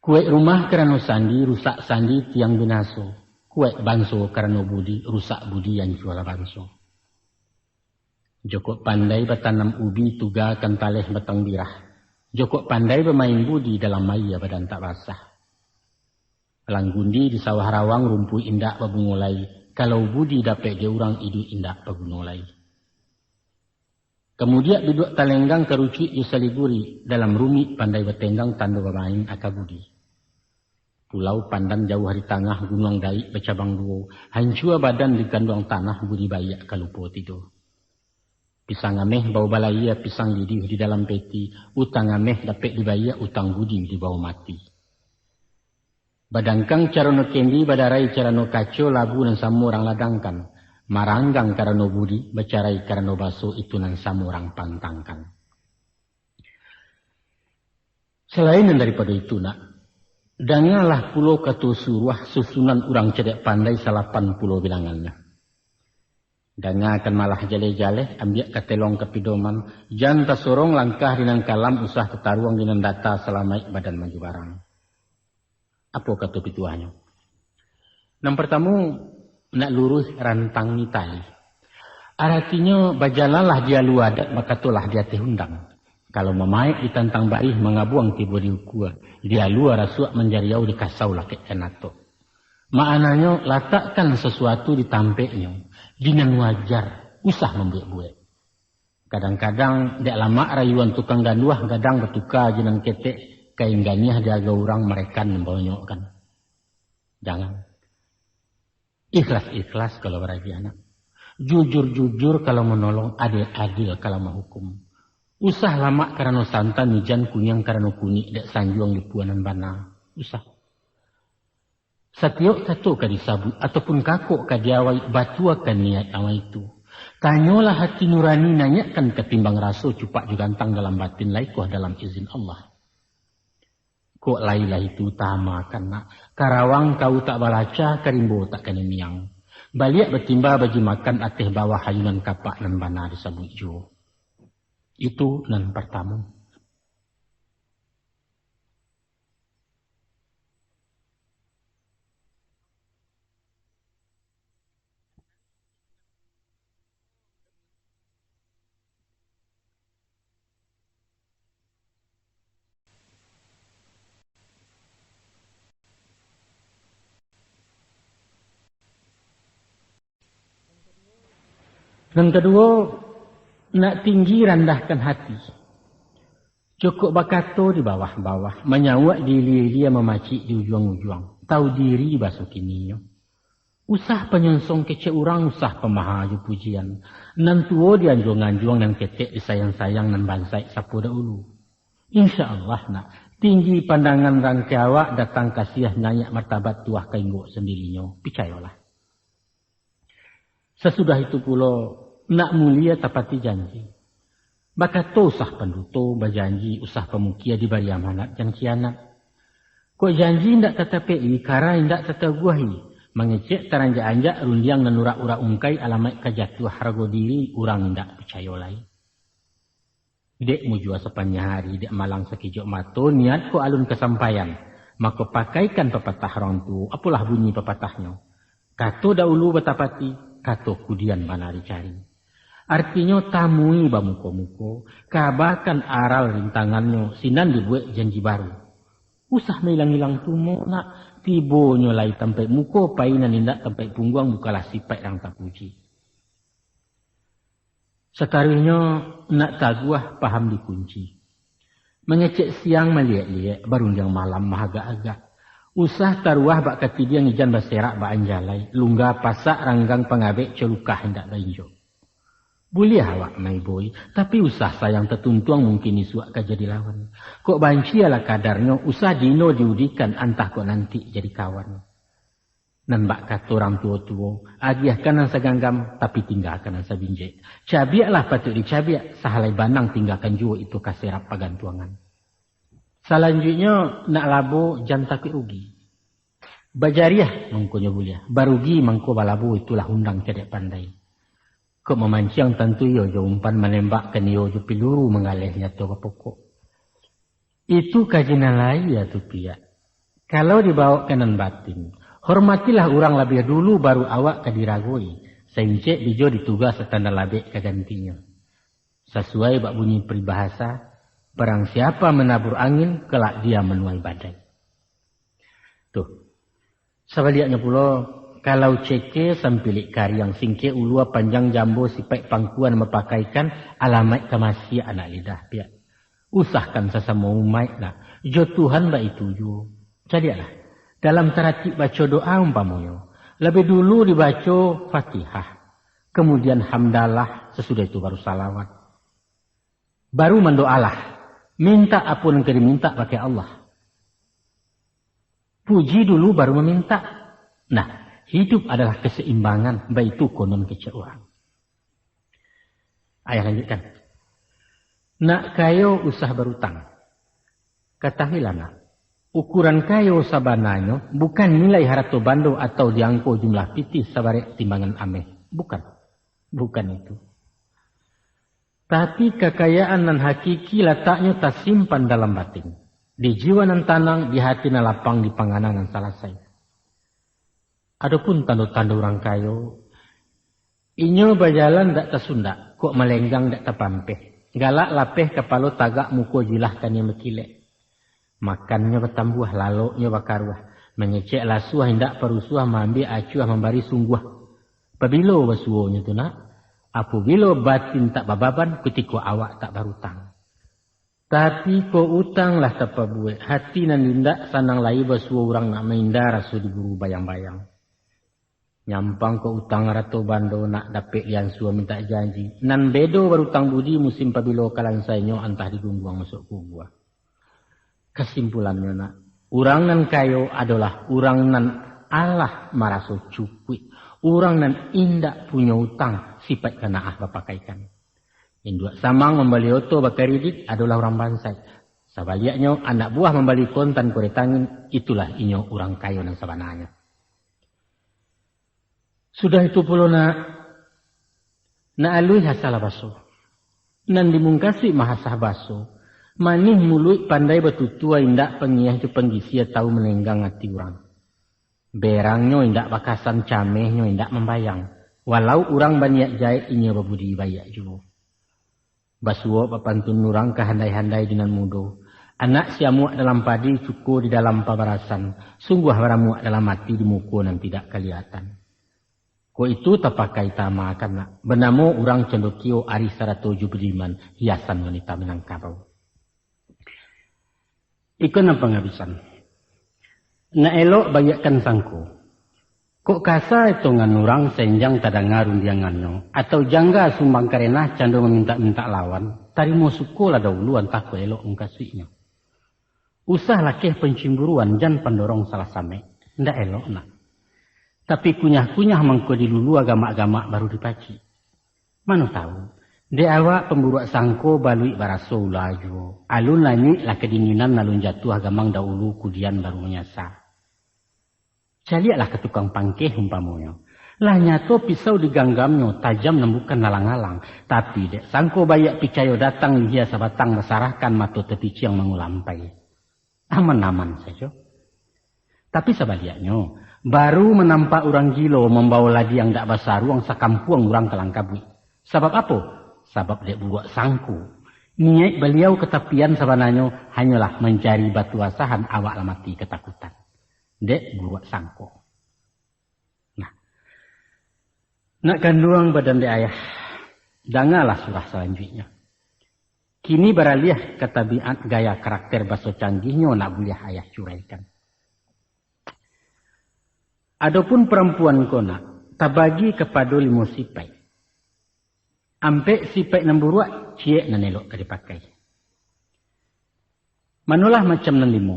Kuaik rumah karano sandi, rusak sandi tiang binaso. Kuaik banso karano budi, rusak budi ancualah banso. Jokok pandai batanam ubi, tuga kan taleh batang birah. Jokok pandai bamain budi, dalam aia badan tak basah. Langgundi di sawah rawang, rumpuik indak babungo lai. Kalau budi dapek dek urang, iduik indak baguno lai. Kamudiak biduak talenggang, karucuik jo saliguri, dalam rumik pandai batenggang, tando bamain aka budi. Pulau Pandan jauah di tangah, gunuang Daik bacabang duo, hancua badan di ganduang tanah, budi baiak ka lupo tido. Pisang ameh bao balaia, pisang lidiah di dalam peti, utang ameh dapek dibayia, utang budi dibao mati. Badangkang carano kendi, badarai carano kaco, labu nan samo urang ladangkan. Maranggang karano budi, bacarai karano baso, itu nan samo urang pantangkan. Salain nan daripado itu, nak, dangalah pulo kato suruah, susunan urang cadiak pandai, salapan pulo bilangannyo. Dangakan malah jaleh-jaleh, ambiak katelong ka pidoman, jan tasorong langkah di nan kalam, usah tataruang di nan data, salamaik badan maju barang. Apo kato pituahnyo? Nan partamu, nak luruih rantangi tali. Aratinyo, bajalanlah di alua adat, bakatolah di ateh undang. Kalau mamaek ditantang barih, mangabuang tibo di ukua, di alua rasuak manjariau, di kasau lakek kanato. Maknanyo, latakkan sasuatu di tampeknyo, di nan wajar, usah mambuek-buek. Kadang-kadang, dek lamak rayuan tukang ganduah, gadang batuka jo nan ketek, kain ganiah di agau urang, marekan nan banyok kan. Jangan. Ikhlas-ikhlas kalau baragiah, nak. Jujur-jujur kalau manolong, adil-adil kalau mahukum. Usah lamak karano santan, ijan kuniang karano kunik, dek sanjuang di puanan bana. Usah. Satiok kato ka disabuik, ataupun kakok ka diawai, batuakan niaik awai tu. Tanyolah hati nurani, naiakkan katimbang raso, cupak jo gantang dalam batin, laikoh dalam izin Allah. Kok lai lah itu utamakan, nak. Karawang kau tak balaca, karimbo tak kaniniang. Baliak batimba bajimakan, ateh bawah ayunan kapak nan bana disabuik juo. Itu nan partamo. Nan kaduo, nak tinggi randahkan hati. Cukuik bakato di bawah-bawah, manyauak di ilia-ilia, mamacik di ujuang-ujuang. Tahu diri baso kininyo. Usah panyonsong kecek urang, usah pamaha jo pujian. Nan tuo dianjuang-anjuang, nan ketek disayang-sayang, nan bansaik sapo dahulu. Insya Allah, nak, tinggi pandangan rangkai awak, datang kasiah naiak martabat tuah ka inggok sandirinyo. Picayolah. Sasudah itu pulo, nak mulia tapati janji. Bakato usah panduto, bajanji usah pamukia, dibari amanat jan khianat. Kok janji indak tatapek-i, kara indak tataguahi, mangecek taranjak-anjak, rundiang nan urak-urak ungkai, alamaik ka jatuah harago diri, urang indak picayo lai. Dek mujua sapanjang hari, dek malang sakijok mato, niat ko alun kasampaian, mako pakaikan papatah urang tuo. Apolah bunyi papatahnyo, kato dahulu batapati, kato kudian bana dicari. Artinyo, tamui bamuko-muko, kabakan aral rintangannyo, sinan dibuek janji baru. Usah mailang-ilang tumo, nak, tibonyo lai tampaik muko, pai nan indak tampaik pungguang, bukanlah sipaik nan tapuji. Sataruihnyo, nak taguah paham dikunci. Mangecek siang maliek-liek, barundiang malam mahagak-agak. Usah taruah bak katidiang, ijan baserak bak anjalai, lungga pasak ranggang pangabek, colukah indak bainjok. Buliah awak maiboi, tapi usah sayang tatuntuang, mungkin isuak ka jadi lawan. Kok banci alah kadarnyo, usah dino diudikan, antah kok nanti jadi kawan. Nan bak kato urang tuo-tuo, agiahkan nan saganggam, tapi tinggakan nan sabinjek. Cabiaklah patuik dicabiak, sahalai banang tinggakan juo, itu ka serap pagantuangan. Salanjuiknyo, nak labo jan takuik rugi. Bajariah mangkonyo buliah, barugi mangko balabo, itulah undang cadiak pandai. Kok mamanciang tantu iyo jo umpan, manembak kan iyo jo piluru, manggaleh nyato ka pokok. Itu kaji nan lahia tu, Piak. Kalau dibaok ka nan batin, hormatilah urang labiah dulu, baru awak ka diragoi. Saincek bijo dituga, satanda labek ka gantinyo. Sasuai bak bunyi paribahasa, barang siapa manabur angin, kelak dia manuai badai. Tuh. Sabaliaknyo pulo, kalau ceke sampilik kariang, singkek ulua panjang jambo, sipaik pangkuan mapakaikan, alamaik ka masiak anak lidah, Piak. Usahkan sasamo umaik lah, jo Tuhan baitu juo. Caliaklah, dalam taratik baco doa umpamonyo, labiah dulu dibaco Fatihah, kamudian hamdalah, sasudah itu baru salawat. Baru mandoalah, mintak apo nan ka dimintak bakeh Allah. Puji dulu baru mamintak. Nah, hidup adalah kasaimbangan, baitu konon kecek urang. Ayah lanjutkan. Nak kayo usah barutang. Katahuilah nak, ukuran kayo sabananyo bukan nilai harato bando atau diangko jumlah pitih sabarek timbangan ameh. Bukan. Bukan itu. Tapi kakayaan nan hakiki lataknyo tasimpan dalam batin, di jiwa nan tanang, di hati nan lapang, di pangana nan salasai. Adopun tando-tando urang kayo, inyo bajalan dak tasundak, kok malenggang dak tapampeh, galak lapeh kapalo, tagak muko jilah kaniang bakilek. Makannyo batambuah, laloknyo bakaruah, mangecek lasuah, indak parusuah, maambiak acuah, mambari sungguah. Pabilo basuonyo tu nak? Apabilo batin tak bababan, kutiko awak tak barutang. Tapi kok utang lah tapabuek, hati nan indak sanang lai basuo urang nak mainda raso diburu bayang-bayang. Nyampang kok utang arato bando nak dapek diansua mintak janji. Nan bedo barutang budi musim pabilo ka lansainyo antah digungguang masuk kubua. Kasimpulannyo nak, urang nan kayo adolah urang nan Alah maraso cukuik, urang nan indak punyo utang, sipaik kanaah bapakaikan. Induak samang mambali oto bakaridit adolah urang bansaik. Sabaliaknyo, anak buah mambali kontan koreta angin, itulah inyo urang kayo nan sabananyo. Sudah itu pulo, nak, nak aluih asalah baso. Nan dimungkasuik mahasah baso, manih muluik pandai batutua indak pangiah jo panggisia tahu manenggang ati urang. Berangnyo indak bakasan, camehnyo indak mambayang. Walau urang baniaik jahek, inyo babudi baiak juo. Basuo bapantun urang ka handai-handai di nan mudo. Anak siamuak dalam padi, cuko di dalam pabarasan, sungguah baramuak dalam ati di muko nan tidak kalihatan. Ko itu tapakai tama kanak, banamo urang Condokio ari sarato jo budiman, hiasan wanita Minangkabau. Iko nan pangabisan. Nak elok baiakkan sangko. Kok kasa etongan urang sainjang tadanga rundiangannyo, atau jangga sumbang karenah cando mamintak-mintak lawan, tarimo suko lah daulu antah kok elok mungkasuiknyo. Usah lakeh pancimburuan, jan pandorong salah samek. Ndak elok, nak. Tapi kunyah-kunyah mangko dilulua, gamak-gamak baru dipacik. Mano tahu, dek awak pamburuak sangko baluik baraso ula juo. Alun lanyuik lah kadinginan, alun jatuah gamang daulu, kudian baru manyasa. Caliaklah ka tukang pangkeh umpamonyo. Lah nyato pisau diganggamnyo, tajam nan bukan alang-alang. Tapi dek sangko baiak picayo, datang lihia sabatang basarahkan, mato tapiciang mangulampai. Aman-aman sajo. Tapi sabaliaknyo, baru manampak urang gilo mambawo ladiang dak basaruang, sakampuang urang kalangkabuik. Sabab apo? Sabab dek buruak sangko. Niaik baliau ka tapian sabananyo hanyolah mancari batu asahan, awak lah mati katakutan. Dek buruak sangko. Nah, nak kanduang badan dek ayah, dangalah surah salanjuiknyo. Kini baraliah ka tabiat gaya karakter baso canggihnyo, nak buliah ayah curaikan. Adopun parampuan ko, nak, tabagi kapado limo sipaik. Ampek sipaik nan buruak, ciek nan elok ka dipakai. Manolah macam nan limo.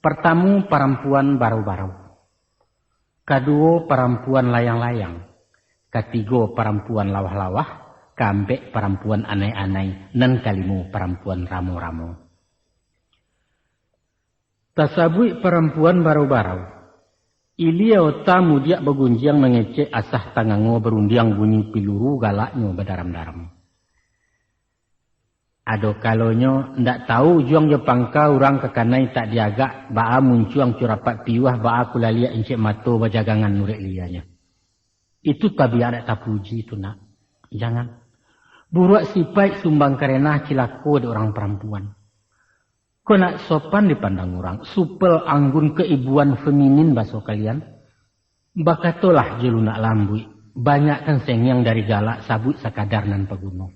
Partamo, parampuan barau-barau. Kaduo, parampuan layang-layang. Katigo, parampuan lawah-lawah. Kaampek, parampuan anai-anai. Nan kalimo, parampuan ramo-ramo. Tasabuik parampuan barau-barau. Ilia ota mudiak bagunjiang mangecek, asah tangango barundiang bunyi piluru, galaknyo badaram-daram. Ado kalonyo, ndak tahu ujuang jo pangka, urang kakanai tak diagak, baa muncuang curapat piuah, baa kulaliak incek mato bajagangan urek lianyo. Itu tabiat dak tapuji tu, nak. Jangan. Buruak sipaik sumbang karenah cilako dek urang parampuan. Kok nak sopan dipandang urang, supel anggun keibuan feminin baso kalian? Bakatolah jo lunak lambuik, banyakkan sengiang dari galak, sabuik sakadar nan paguno.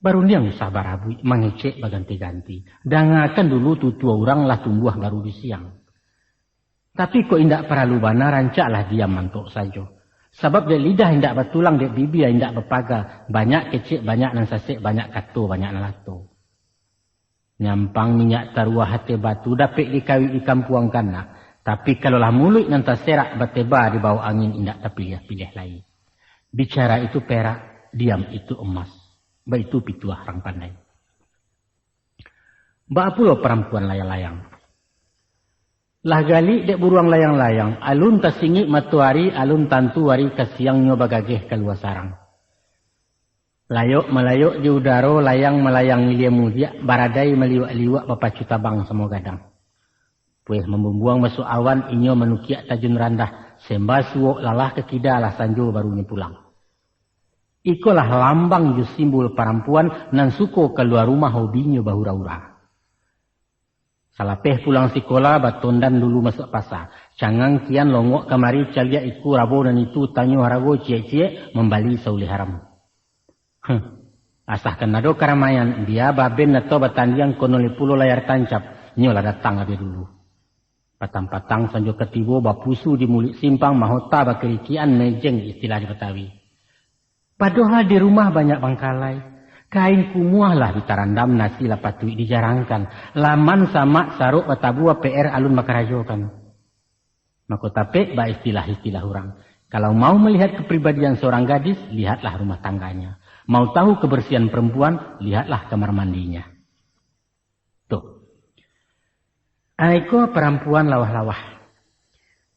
Barundiang usah barabuik, mangecek baganti-ganti. Dangakan dulu tutua urang lah tumbuah baru di siang. Tapi kok indak paralu bana, rancaklah diam mantok sajo. Sabab dek lidah indak batulang, dek bibia indak bapaga, banyak kecek, banyak nan sasek, banyak kato, banyak nan lato. Nyampang minyak taruah ateh batu, dapek dikawik di kampuang kanak. Tapi, kalau lah muluik nan taserak, bateba di bawah angin, indak tapiliah-piliah lai. Bicara itu perak, diam itu emas. Baitu pituah urang pandai. Baa pulo parampuan layang-layang. Lah galik dek buruang layang-layang, alun tasingik matoari, alun tantu ari ka siangnyo bagageh kalua sarang. Layok malayok di udaro, layang malayang ilia mudiak, baradai maliwak-liwak, bapacu tabang samo gadang. Pueh mambumbuang masuak awan, inyo manukiak tajun randah, semba suok lalah ka kida, lah sanjo baru nyo pulang. Ikolah lambang jo simbol parampuan nan suko kalua rumah, hobinyo bahura-hura. Salapeh pulang sikola, batondan dulu masuak pasa. Cangang kian longok kamari, caliak iko rabo nan itu, tanyo harago ciek-ciek, mambali sauleh haram. Huh. Asahkan ado karamaian, bia baben atau batandiang, kono lai pulo layar tancap, nyo lah datang labiah dulu. Patang-patang sanjo ka tibo, bapusu di muluik simpang, mahota bakirikian, mejeng istilah di Batawi. Padohal di rumah banyak bangkalai. Kain kumuah lah ditarandam, nasi lah patuik dijarangkan. Laman samak sarok batabua, P R alun bakarajokan. Mako tapek bak istilah-istilah urang. Kalau mau melihat kepribadian seorang gadis, lihatlah rumah tangganya. Mau tahu kebersihan perempuan, lihatlah kamar mandinya. Tuh. Aiko parampuan lawah-lawah.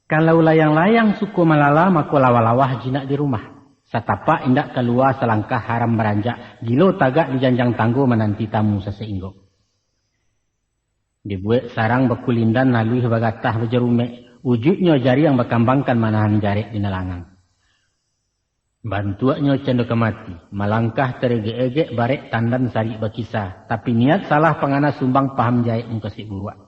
Kalau layang-layang suko malala, mako lawah-lawah jinak di rumah. Satapak indak kalua salangkah haram baranjak, gilo tagak di janjang tanggo mananti tamu sasainggo. Dibuek sarang bakulindan, laluih bagatah bajarumek, ujuiknyo jariang bakambangkan manahan jarek di nalangang. Bantuaknyo cando ka mati, malangkah tarigek-egek, barek tandan sarik bakisa, tapi niat salah pangana sumbang, paham jahek mukasuik buruak.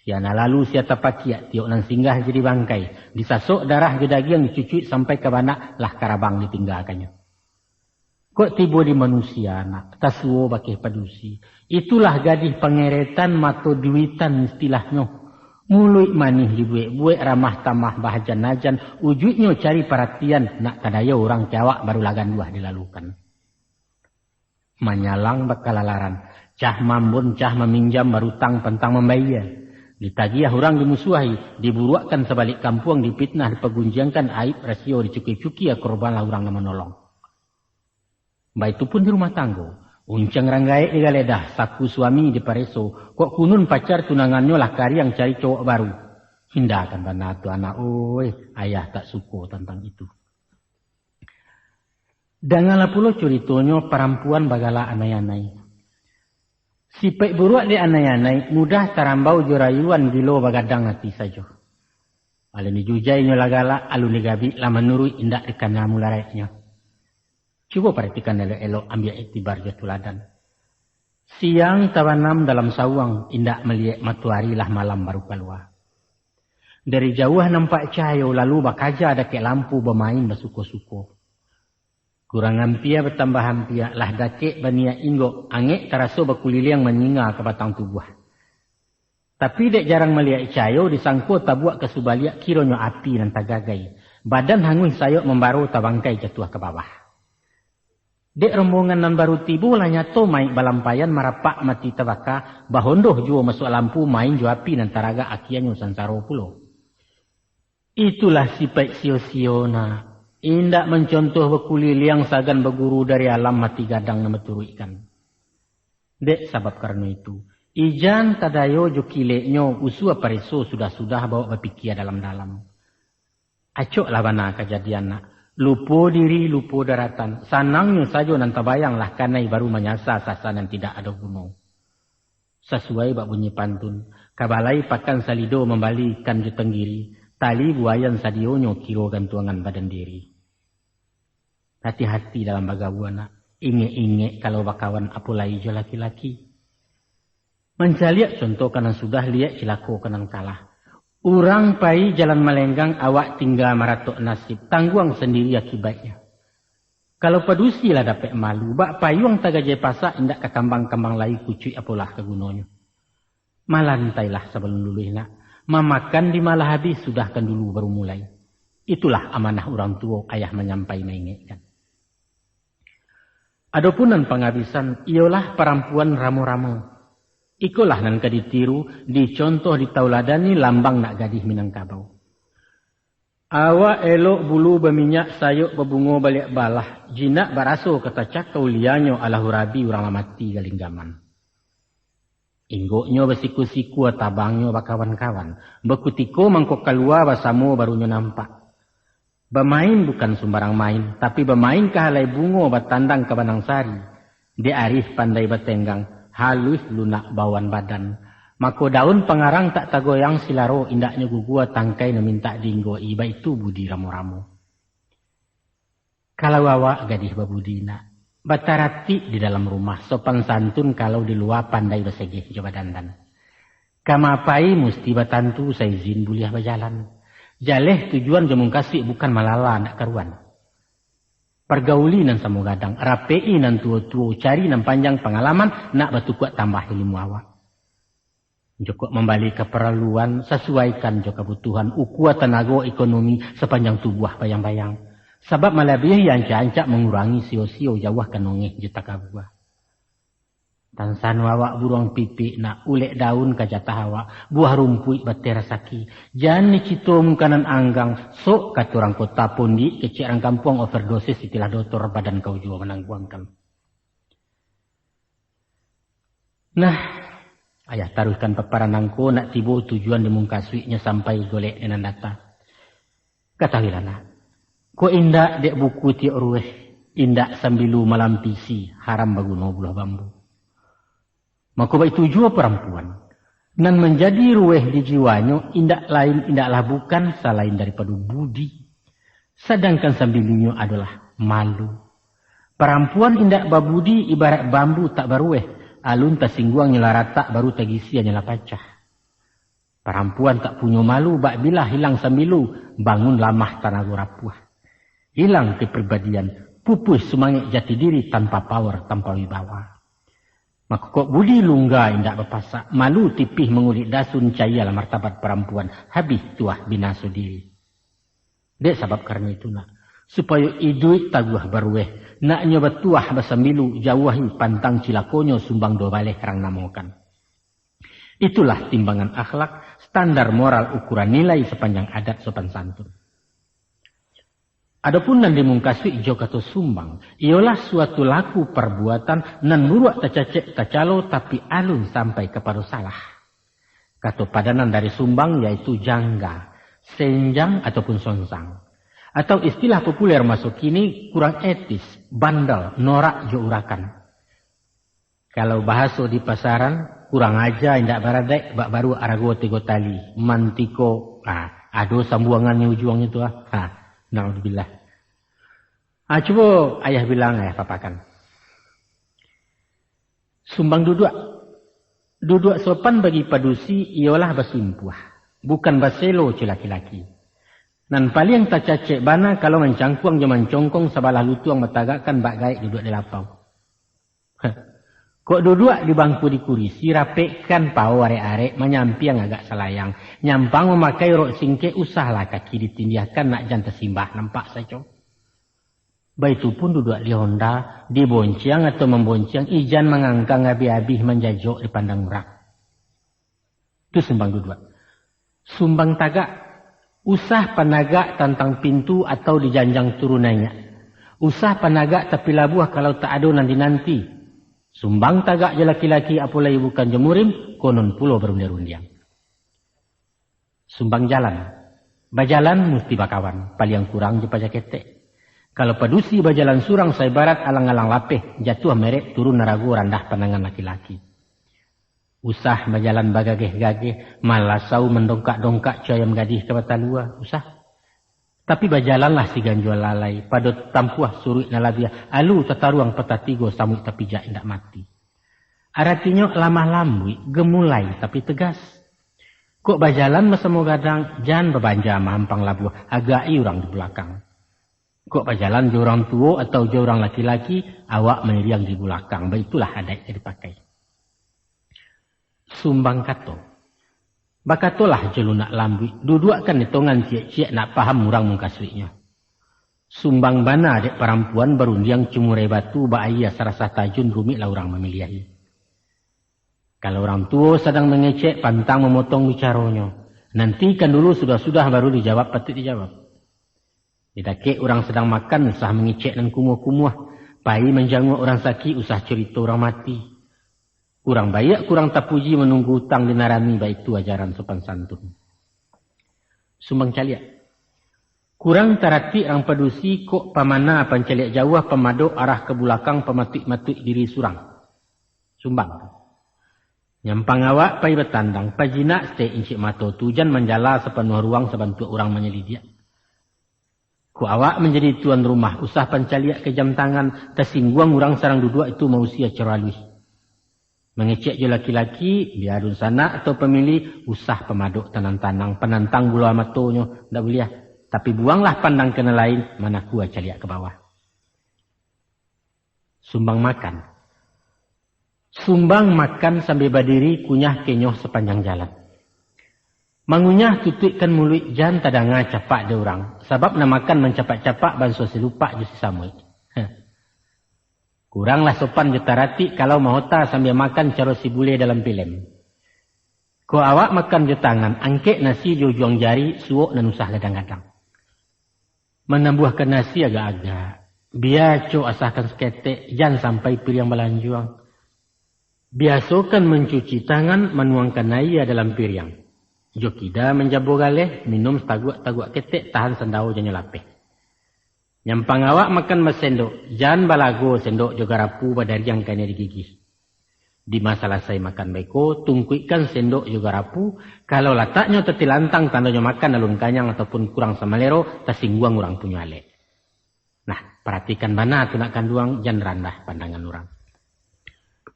Sia nan lalu sia tapakiak, tiok nan singgah jadi bangkai, disasok darah jo dagiang, dicucuik sampai ka banak, lah karabang ditinggakannyo. Kok tibo di manusia, nak, tasuo bakeh padusi. Itulah gadih pangeretan mato duitan istilahnyo. Muluik manih dibuek-buek, ramah tamah bahajan-hajan, ujuiknyo cari paratian, nak tadayo urang ka awak barulah ganduah dilalukan. Manyalang bakalalaran, cah mambun, cah maminjam, barutang pantang mambayia. Ditagiah urang dimusuahi, diburuakkan sabalik kampuang, dipitnah dipagunjiangkan, aib rasio dicuki-cuki, korbanlah urang nan manolong. Baitu pun di rumah tanggo, uncang rang gaek digaledah, saku suami dipareso, kok kunun pacar tunangannyo lah kariang cari cowok baru. Hindakan bana tu anak, oi, ayah tak suko tantang itu. Dangalah pulo curitonyo parampuan bagala anai-anai. Sipaik buruak dek anai-anai, mudah tarambau jo rayuan, gilo bagadang ati sajo. Alun dijujai inyo lah galak, alun digabik lah manuruik, indak dikana mularaiknyo. Cubo paratikan elok-elok, ambiak iktibar jo tuladan. Siang tabanam dalam sawuang, indak maliek matoari, lah malam baru kalua. Dari jauah nampak cahayo, lalu bakaja dakek lampu, bamain basuko-suko. Kurang ampia batambah ampia, lah dakek baniaik inggok, angek taraso bakuliliang manyinga ka batang tubuah. Tapi dek jarang maliek cahayo, disangko tabuak ka subaliak, kironyo api nan tagagai. Badan hanguih sayok mambaro, tabangkai jatuah ka bawah. Dek rombongan nan baru tibo, lah nyato maik balampaian, marapak mati tabaka, bahondoh juo masuak lampu, main jo api nan taragak, akianyo sansaro pulo. Itulah sipaik sio-sio, nak. Indak mancontoh bakuliliang, sagan baguru dari alam, mati gadang nan baturuikkan. Dek sabab karano itu, ijan tadayo jo kileknyo, usua pareso sudah-sudah, bawok bapikia dalam-dalam. Acoklah bana kajadian, nak. Lupo diri, lupo daratan. Sanangnyo sajo nan tabayang, lah kanai baru manyasa, sasa nan tidak ado guno. Sasuai bak bunyi pantun, ka balai pakan salido, mambali ikan jo tanggiri, tali buayan sadionyo, kiro gantuangan badan diri. Hati-hati dalam bagaua, nak. Ingek-ingek kalau bakawan, apo lai jo laki-laki. Mancaliak contoh ka nan sudah, liek cilako ka nan kalah. Urang pai jalan malenggang, awak tingga maratok nasib, tangguang sandiri akibaiknyo. Kalau padusi lah dapek malu, bak payuang tagajai pasak, indak ka kambang-kambang lai kucuik, apolah ka gunonyo. Malantailah sabalun luluih, nak. Mamakan di ma lah abih, sudahkan dulu baru mulai. Itulah amanah urang tuo, ayah manyampai maingekkan. Adopun nan pangabisan, iyolah parampuan ramo-ramo. Ikolah nan ka ditiru, dicontoh, ditauladani, lambang nak gadih Minangkabau. Awak elok bulu baminyak, sayok babungo baliak balah, jinak baraso ka tacakau, lianyo alah urabi, urang lah mati galinggaman. Inggoknyo basiku-siku, tabangnyo bakawan-kawan, bakutiko mangko kalua, basamo barunyo nampak. Bamain bukan sumbarang main, tapi bamain ka halai bungo, batandang ka banang sari. Dek arih pandai batenggang, haluih lunak baoan badan. Mako daun pangarang tak tagoyang, silaro indaknyo gugua, tangkai nan mintak diinggo-i, baitu budi ramo-ramo. Kalau awak gadih babudi, nak, bataratik di dalam rumah, sopan santun kalau di lua, pandai basegeh jo badandan. Ka ma pai musti batantu, saizin buliah bajalan. Jaleh tujuan jo mungkasuik, bukan malala ndak karuan. Pargauli nan samo gadang, rapek-i nan tuo-tuo, cari nan panjang pangalaman, nak batukuak tambah ilmu awak. Jokok mambali kaparaluan, sasuaikan jo kabutuhan, ukua tanago ekonomi sapanjang tubuah bayang-bayang. Sabab malabiahi ancak-ancak, mangurangi sio-sio, jauahkan ongeh jo takabua. Tansano awak buruang pipik nak, ulek daun ka jatah awak, buah rumpuik bateh rasaki. Jan dicito mukanan anggang, sok kato urang kota, pondik kecek urang kampuang, overdosis istilah dotor, badan kau juo manangguangkan. Nah, ayah taruihkan paparan nangko, nak tibo tujuan di mungkasuiknyo sampai golek nan data. Katahuilah nak, kok indak dek buku tiok ruweh, indak sambilu malampisi, haram baguno buluah bambu. Mako baitu juo parampuan, nan manjadi ruweh di jiwanyo indak lain indaklah bukan salain daripado budi, sadangkan sambilunyo adolah malu. Parampuan indak babudi ibarat bambu tak baruweh, alun tasingguang nyo lah ratak, baru tagisia nyo lah pacah. Parampuan tak punyo malu, bak bilah hilang sambilu, bangun lamah tanago rapuah. Hilang kepribadian, pupuih sumangek jati diri, tanpa power, tanpa wibawa. Mako kok budi lungga indak bapasak, malu tipih mangulik dasun, caialah martabat parampuan, habih tuah binaso diri. Dek sabab karano itu nak, supayo iduik taguah baruweh, naknyo batuah basambilu, jauahi pantang cilakonyo sumbang duo baleh rang namokan. Itulah timbangan akhlak, standar moral, ukuran nilai sapanjang adat sopan santun. Adopun nan dimungkasuik jo kato sumbang, iyolah suatu laku parbuatan nan buruak tacacek tacalo, tapi alun sampai kapado salah. Kato padanan dari sumbang yaitu jangga, senjang, ataupun sonsang. Atau istilah populer maso kini, kurang etis, bandel, norak jo urakan. Kalau bahaso di pasaran, kurang aja indak baradaik, bak baruak arago tigo tali, mantiko, ah, ado sambuangannyo ujuangnyo tu, ah. Ha, naudzubillah. Ah, cubo ayah bilang, ayah papakan. Sumbang duduak. Duduak sopan bagi padusi iyolah basimpuah, bukan baselo, co laki-laki. Nan paliang tacacek bana kalau mancangkuang jo mancongkong, sabalah lutuang batagakkan, bak gaek duduak di lapau. Kok duduak di bangku di kurisi, rapekkan pawo arek-arek, manyampiang agak salayang. Nyampang mamakai rok singkek, usahlah kaki ditindiahkan, nak jan tasimbah nampak sajo. Baitu pun duduak di honda, dibonciang atau mambonciang, ijan mangangkang abih-abih, manjajok dipandang urang. Tu sumbang duduak. Sumbang tagak, usah panagak tantang pintu atau di janjang turun naiak. Usah panagak tapi labuah kalau tak ado nan dinanti. Sumbang tagak jo laki-laki, apo lai bukan jo murim, konon pulo barundiang-rundiang. Sumbang jalan. Bajalan musti bakawan, paliang kurang jo paja ketek. Kalau padusi bajalan surang, saibarat alang-alang lapeh, jatuah merek, turun narago, randah pandangan laki-laki. Usah bajalan bagageh-gageh, malasau mandongkak-dongkak, co ayam gadih ka batalua, usah. Tapi bajalanlah siganjua lalai, pado tampuah suruik nan labiah, alu tataruang patah tigo, samuik tapijak indak mati. Aratinyo lamah lambuik, gemulai tapi tegas. Kok bajalan basamo gadang, jan babanja mahampang labuah, agak-i urang di bulakang. Kok bajalan jo urang tuo atau jo urang laki-laki, awak mairiang di bulakang, baitulah adaik nan dipakai. Sumbang kato. Bakatolah jo lunak lambuik, duduakkan etongan ciek-ciek, nak paham urang mungkasuiknyo. Sumbang bana dek parampuan barundiang cumurai batu, bak aia sarasah tajun, rumiklah urang mamiliahi. Kalau urang tuo sadang mangecek, pantang mamotong bicaronyo. Nantikan dulu sudah-sudah, baru dijawab patuik dijawab. Di dakek urang sadang makan, usah mangecek nan kumuah-kumuah. Pai manjanguak urang sakik, usah curito urang mati. Kurang baiak, kurang tapuji, manunggu utang dinarami, baitu ajaran sopan santun. Sumbang caliak. Kurang taratik rang padusi, kok pamana pancaliak jauah, pamadok arah ka bulakang, pamatuik-matuik diri surang. Sumbang. Nyampang awak pai batandang, pajinak saketek incik mato tu, jan manjala sapanuah ruang, sabantuak urang manyalidiak. Kok awak manjadi tuan rumah, usah pancaliak ka jam tangan, tasingguang urang sadang duduak, itu mausia caro aluih. Mangecek jo laki-laki, bia dunsanak atau pamili, usah pamadok tanang-tanang, panantang bulo matonyo, ndak buliah. Tapi buanglah pandang ka nan lain, manakua caliak ka bawah. Sumbang makan. Sumbang makan sambia badiri, kunyah kenyoh sapanjang jalan. Mangunyah tutuikkan muluik, jan tadanga capak dek urang, sabab nan makan mancapak-capak, banso si lupak jo si samuik. Heh. Kuranglah sopan jo taratik kalau mahota sambia makan caro si bule dalam pilem. Kok awak makan jo tangan, angkek nasi jo ujuang jari, suok nan usah gadang-gadang. Manambuahkan nasi agak-agak, bia acok asakan saketek, jan sampai piriang balanjuang. Biasokan mancuci tangan, manuangkan aia dalam piriang. Jo kida manjabo galeh, minum sataguak-taguak ketek, tahan sandao janyo lapeh. Nyampang awak makan basendok, jan balago sendok jo garapu badariang kanai di gigih. Dima salasai makan beko, tungkuikkan sendok jo garapu, kalau lataknyo tatilantang tandonyo makan alun kanyang ataupun kurang samalero, tasingguang urang punyo alek. Nah, paratikan bana tu nak kanduang, jan randah pandangan urang.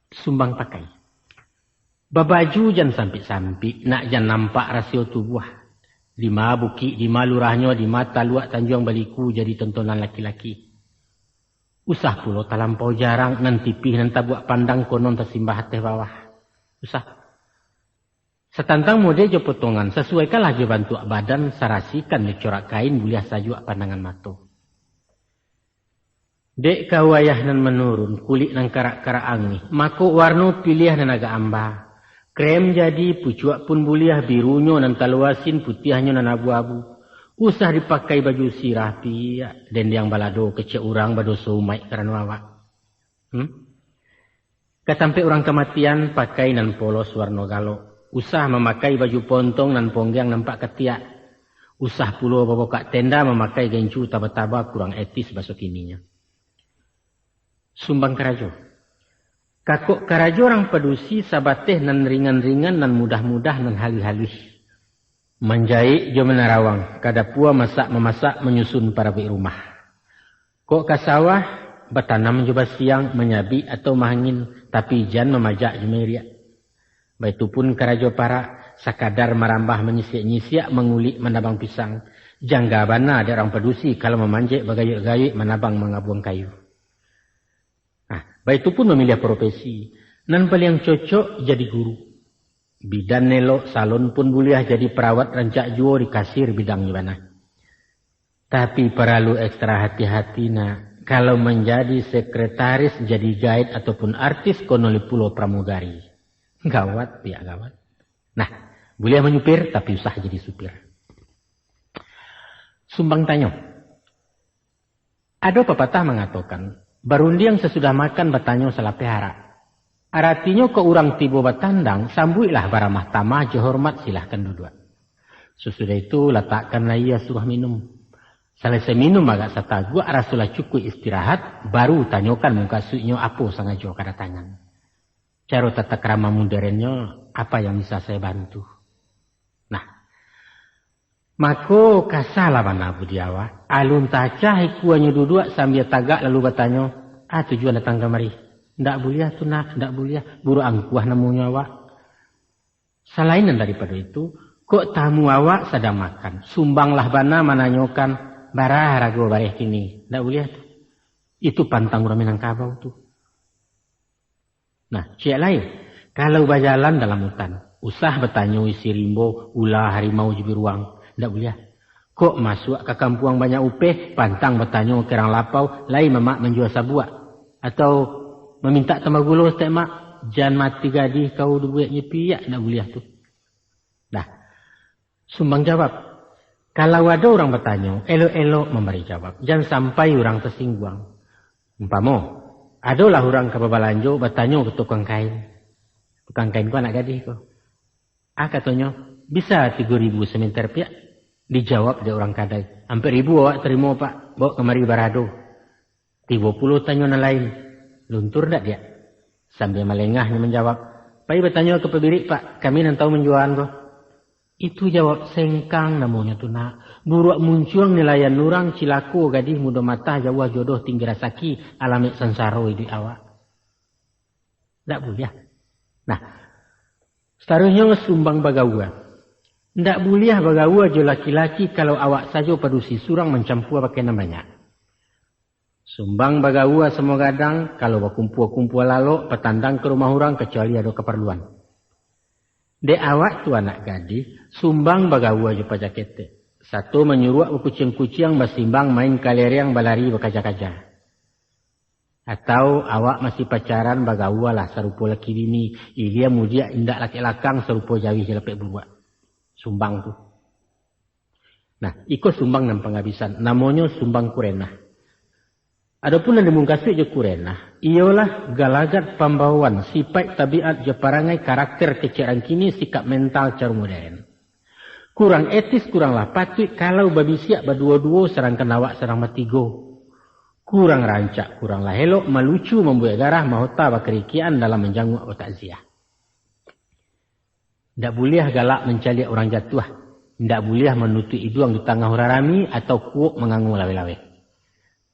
Sumbang pakai. Babaju jan sampik-sampik, nak jan nampak rasio tubuah. Dima bukik, dima lurahnyo, dima taluak tanjuang baliku jadi tontonan laki-laki. Usah pulo talampau jarang, nan tipih nan tabuak pandang konon tasimbah ateh bawah. Usah. Satantang mode jo potongan, sasuaikanlah jo bantuak badan, sarasikan jo corak kain, buliah sajuak pandangan mato. Dek ka wayah nan manurun, kulik nan karak-karak angih, mako warno piliah nan agak amba. Krem jadi, pucuak pun buliah, birunyo nan talua asin, putiahnyo nan abu-abu. Usah dipakai baju sirah piak, dendiang balado kecek urang badoso umaik karano awak. Hmm? Ka tampek urang kamatian, pakai nan polos warno galok. Usah mamakai baju pontong nan ponggiang nampak katiak. Usah pulo babokak tenda mamakai gencu taba-taba, kurang etis baso kininyo. Sumbang karajo. Kakok karajo urang padusi sabateh nan ringan-ringan, nan mudah-mudah, nan haluih-haluih. Manjaik jo manarawang, ka dapua masak-mamasak, manyusun parabuik rumah. Kok ka sawah, batanam jo basiang, manyabik atau maangin, tapi jan mamajak jo mairiak. Baitu pun karajo parak, sakadar marambah manyisiak-nyisiak, mangulik manabang pisang. Jangga bana dek urang padusi kalau mamanjek bagayuik-gayuik manabang mangabuang kayu. Nah, baitu pun mamiliah profesi. Nan paliang cocok jadi guru. Bidan elok, salon pun buliah, jadi perawat rancak juo, di kasir bidangnyo bana. Tapi paralu ekstra hati-hati nak, kalau manjadi sekretaris, jadi gaet ataupun artis, konon pulo pramugari. Gawat, piak gawat. Nah, buliah manyupir, tapi usah jadi supir. Sumbang tanyo. Ado papatah mangatokan, barundiang sasudah makan, batanyo salapeh arak. Aratinyo, kok urang tibo batandang, sambuiklah baramah tamah, jo hormat silahkan duduak. Sasudah itu, latakkanlah aia, suruah minum. Salasai minum agak sataguak, rasolah cukuik istirahat, baru tanyokan mukasuiknyo apo sangajo kadatangan. Caro tata krama moderennyo, apa yang bisa saya bantu? Nah, mako kasalah bana budi awak. Alun tacah ikuanyo duduak sambia tagak lalu batanyo, "Ah, tujuan datang kamari?" "Ndak buliah tu nak, ndak buliah. Buruak angkuah namonyo awak." Salain nan daripado itu, kok tamu awak sadang makan, sumbanglah bana mananyokan, "Bara harago bareh kini?" Ndak buliah tu. Itu pantang urang Minangkabau tu. Nah, ciek lai, kalau bajalan dalam utan, usah batanyo isi rimbo, ula, harimau, jo biruang. Ndak buliah. Kok masuak ka kampuang banyak upeh, pantang batanyo ka urang lapau, lai mamak manjua sabuak, atau mamintak tambah gulo saketek, "Mak, jan mati gadih kau," dibueknyo, piak, ndak buliah tu. Nah, sumbang jawab. Kalau ado urang batanyo, elok-elok mambari jawab. Jan sampai urang tasingguang. Umpamo, adolah urang ka babalanjo, batanyo ka tukang kain. Tukang kain ko anak gadih ko. Ah, katonyo, "Bisa tigo ribu samenter, piak?" Dijawab dek urang kadai, "Ampek ribu awak tarimo, Pak. Baok kamari barado." Tibo pulo tanyo nan lain, "Luntur ndak, Diak?" Sambia malengah nyo manjawab, "Pai batanyo ka pabirik, Pak. Kami nan tahu manjualan ko." Itu jawab sengkang namonyo tu nak. Buruak muncuang nilaian urang, cilako gadih mudo matah, jauah jodoh tinggi rasaki, alamaik sansaro iduik awak. Ndak buliah. Nah, sataruihnyo sumbang bagaua. Ndak buliah bagaua jo laki-laki kalau awak sajo padusi surang mancampua pakai nan banyak. Sumbang bagaua samo gadang, kalau bakumpua-kumpua lalok, patandang ka rumah urang, kacuali ado kaparluan. Dek awak tu anak gadih, sumbang bagaua jo paja ketek. Sato manyuruak bakuciang-kuciang, basimbang main kalereang, balari bakaja-kaja. Atau awak masih pacaran, bagaua lah sarupo laki bini, ilia mudiak indak lakek lakang, sarupo jawih jalapek buruak. Sumbang tu. Nah, iko sumbang nan pangabisan, namonyo sumbang kurenah. Adopun nan dimungkasuik jo kurenah, iyolah galagat pambawaan, sipaik tabiat jo parangai karakter kecek rang kini, sikap mental caro modern. Kurang etis, kuranglah patuik kalau babisiak baduo-duo, sadangkan awak sadang batigo. Kurang rancak, kuranglah elok, malucu, mambuek garah, mahota bakarikian dalam manjanguak batakziah. Ndak buliah galak mancaliak urang jatuah, ndak buliah manutuik iduang di tangah urang rami, atau kuok mangango laweh-laweh.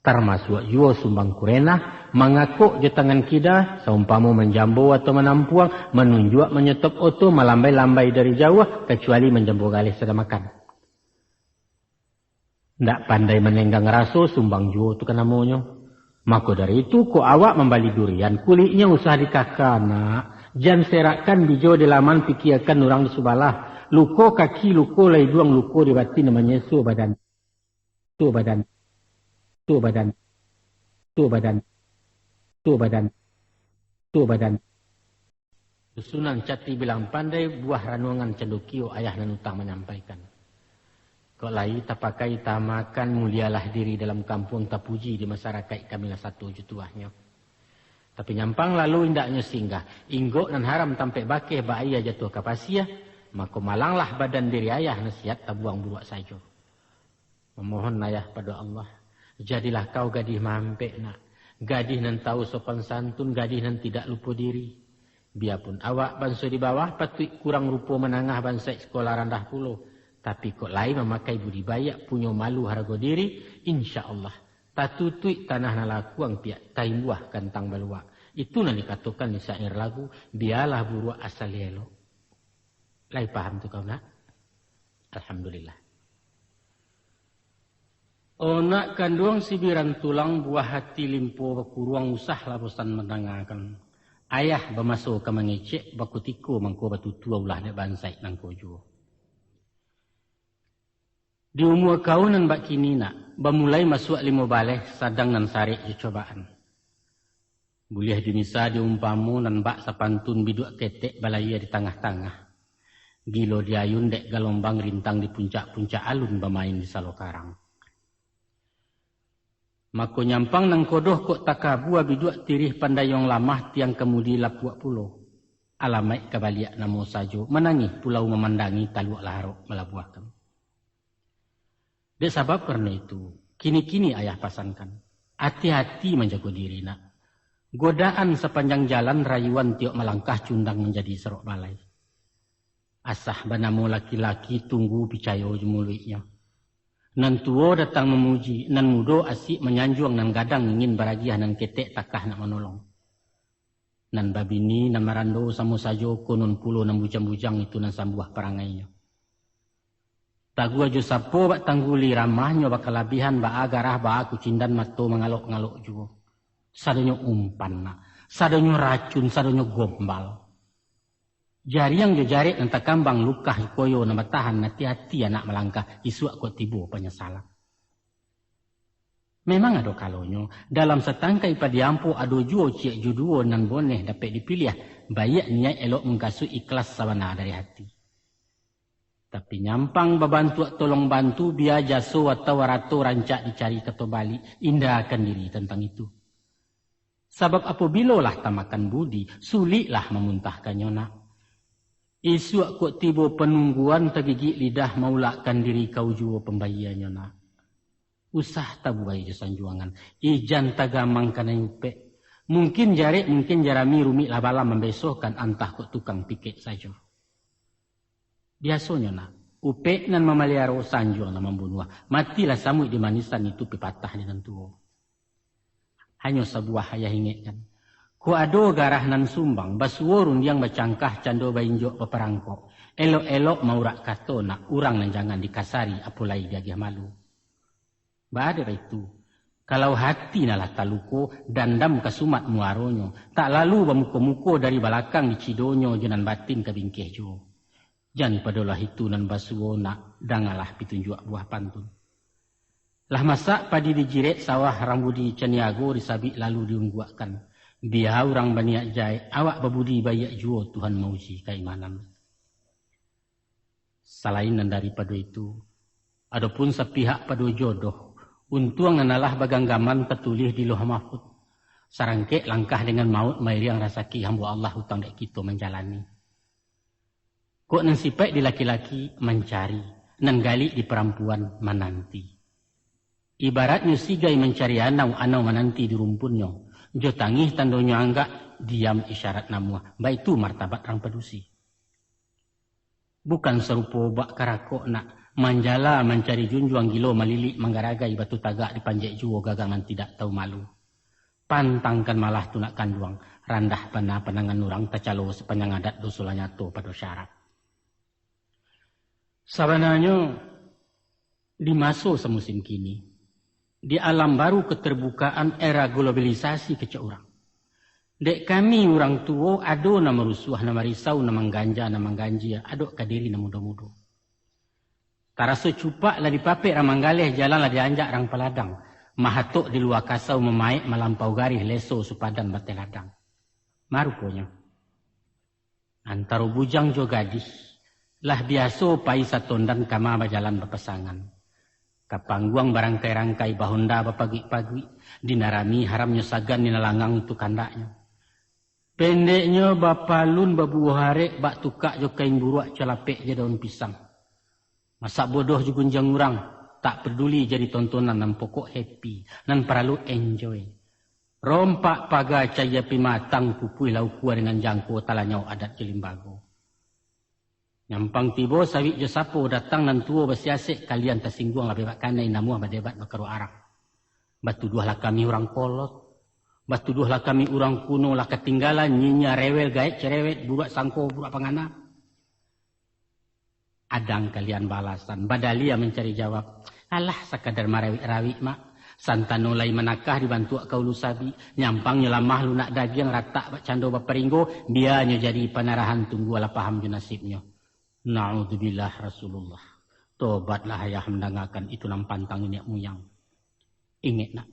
Tarmasuak juo sumbang kurenah, mangakok jo tangan kida, saumpamo manjambo atau manampuang, manunjuak manyetop oto, malambai-lambai dari jauah, kacuali manjambo galeh sadamakan. Ndak pandai manenggang raso, sumbang juo tu kan namonyo. Mako dari itu, kok awak mambali durian, kuliknyo usah dikaka, nak. Jan serakkan bijo di laman, pikiakan urang di subalah. Luko kaki luko, lah iduang luko di batin, manyeso badan. Tu badan. Tu badan. Tu badan. Tu badan. Tu badan. Susunan cati bilang pandai, buah ranuangan candokio, ayah nan utang manyampaikan. Kok lai tapakai tamakan, mulialah diri dalam kampuang, tapuji di masarakaik, kamilah sato jo tuahnyo. Tapi nyampang lalu indaknyo singgah, inggok nan haram tampek bakeh, baaia jatuah ka pasia, mako malanglah badan diri ayah, nasihat tabuang buruak sajo. Mamohon ayah pado Allah, jadilah kau gadih mampek, nak. Gadih nan tahu sopan santun, gadih nan tidak lupo diri. Biapun awak banso di bawah, patuik kurang rupo, manangah bansaik, sikolah randah pulo, tapi kok lai mamakai budi baiak, punyo malu harago diri, insya Allah, tatutuik tanah nan lakuang piak, taimbuah kantang baluak. Itu nan dikatokan di syair lagu, bialah buruak asal elok. Lai paham tu kau, nak? Alhamdulillah. Onak kanduang sibiran tulang, buah hati limpo bakuruang, usahlah bosan mandangakan. Ayah bamaso ka mangecek, bakutiko mangko batutua, ulah dek bansaik nangko juo. Di umua kau nan bak kini, nak, bamulai masuak limo baleh, sadang nan sarek jo cobaan. Buliah dimisa diumpamo, nan bak sapantun biduak ketek, balayia di tangah-tangah. Gilo diayun dek galombang, rintang di puncak-puncak alun, bamain di salo karang. Mako nyampang nangko doh, kok takabua biduak tirih, pandayuang lamah tiang kamudi lapuak pulo. Alamaik kabaliak namo sajo, manangih pulau mamandangi, taluak lah arok malabuahkan. Dek sabab karano itu, kini-kini ayah pasankan, ati-ati manjago diri, nak. Godaan sapanjang jalan, rayuan tiok malangkah, cundang manjadi sarok balai. Asah banamo laki-laki, tunggu picayo jo muluiknyo. Nan tuo datang mamuji, nan mudo asik manyanjuang, nan gadang ingin baragiah, nan ketek takah nak manolong. Nan babini, nan marando samo sajo, konon pulo nan bujang-bujang, itu nan sambuah parangainyo. Taguah jo sapo bak tangguli, ramahnyo bakalabihan, baa garah, baa kucindan, mato mangalok-ngalok juo. Sadonyo umpan, nak. Sadonyo racun, sadonyo gombal. Jariang jo jarek nan takambang, lukah koyo nan batahan, ati-ati anak malangkah, isuak kok tibo panyasalan. Memang ado kalonyo, dalam satangkai padi ampo, ado juo ciek jo duo nan boneh dapek dipiliah, baiak niaik, elok mungkasuik, ikhlas sabana dari hati. Tapi nyampang babantuak tolong bantu, bia jaso atau arato rancak dicari kato balik, indahkan diri tantang itu. Sabab apobilo lah tamakan budi, suliklah mamuntahkannyo, nak. Isuak kok tibo panungguan, tagigik lidah, maulakkan diri kau juo pambaianyo, nak. Usah tabuai jo sanjuangan, ijan tagamang kanai upek. Mungkin jarek, mungkin jarami, rumiklah balam mambesohkan, antah kok tukang pikek sajo. Biasonyo, nak, upek nan mamaliaro, sanjuang nan mambunuah. Matilah samuik di manisan, itu pepatah di nan tuo. Hanyo sabuah ayah ingekkan. Kok ado garah nan sumbang, basuo rundiang bacangkah, cando bainjok baparangkok. Elok-elok maurak kato, nak, urang nan jangan dikasari, apo lai diagiah malu. Baa dek itu, kalau hati nan lah taluko, dandam ka sumat muaronyo, tak lalu bamuko-muko, dari balakang dicidonyo, jo nan batin ka bingkeh juo. Jan padolah itu nan basuo, nak, dangalah pitunjuak buah pantun. Lah masak padi dijirek, sawah rang budi caniago disabik lalu diungguakkan. Bia urang baniat jahek, awak babudi baiak juo, Tuhan mauji kaimanan. Salain nan daripado itu, adopun sapihak pado jodoh, untuang nan alah baganggaman tatulih di Lauh Mahfud. Sarangkek langkah dengan mauik mairiang rasaki hambo Allah utang dek kito manjalani. Kok nan sipaik di laki-laki mancari, nan galik di parampuan mananti. Ibaratnyo sigai mancari anau, anau mananti di rumpunnyo. Jo tangih tandonyo anggak, diam isyarat namuah. Baitu martabat rang padusi. Bukan sarupo bak karakok nak, manjala mancari junjuang, gilo malilik manggaragai, batu tagak dipanjek juo, gagangan tidak tahu malu. Pantangkan malah tu nak kanduang, randah bana pandangan urang, tacalo sapanjang adat, doso lah nyato pado syarak. Sabananyo, di maso samusim kini, di alam baru keterbukaan era globalisasi kecek urang. Dek kami urang tuo, ado nan marusuah, nan marisau, nan mangganja, nan mangganjia, adok ka diri nan mudo-mudo. Taraso cupak lah dipapek rang manggaleh, jalan lah dianjak rang paladang. Mahatok di lua kasau, mamaek malampau garih, leso supadan bateh ladang. Maruponyo, antaro bujang jo gadih, lah biaso pai satondan kama bajalan bapasangan. Ka pangguang barangkai-rangkai, bahonda bapaguik-paguik, di nan rami haramnyo sagan, di nan langang tu kandaknyo. Pendeknyo, bapalun babuah arek, bak tukak jo kain buruak, calapek jo daun pisang. Masak bodoh jo gunjiang urang, tak paduli jadi tontonan, nan pokok happy, nan paralu enjoy. Rompak paga cayia pimatang, pupuih lah ukua dengan jangko, talanyau adat jo limbago. Nyampang tibo sawik jo sapo, datang nan tuo basiasek, kalian tasingguang lah bebak kanai, namuah badebat bakaruak arak. Batuduahlah kami urang kolot, batuduahlah kami urang kuno, lah katinggalan, nyinyia, rewel, gaek, cerewet, buruak sangko, buruak pangana. Adang kalian balasan, badalia mancari jawab. Alah, sakadar marawik-rawik, Mak. Santano lai manakah, dibantuak ka ulu sabik. Nyampangnyo lamah lunak dagiang, ratak bak cando baparinggo, bianyo jadi panarahan, tunggulah paham jo nasibnyo. Naudzubillah, Rasulullah. Tobatlah ayah mandangakan itu nan pantang niniak muyang. Ingek nak,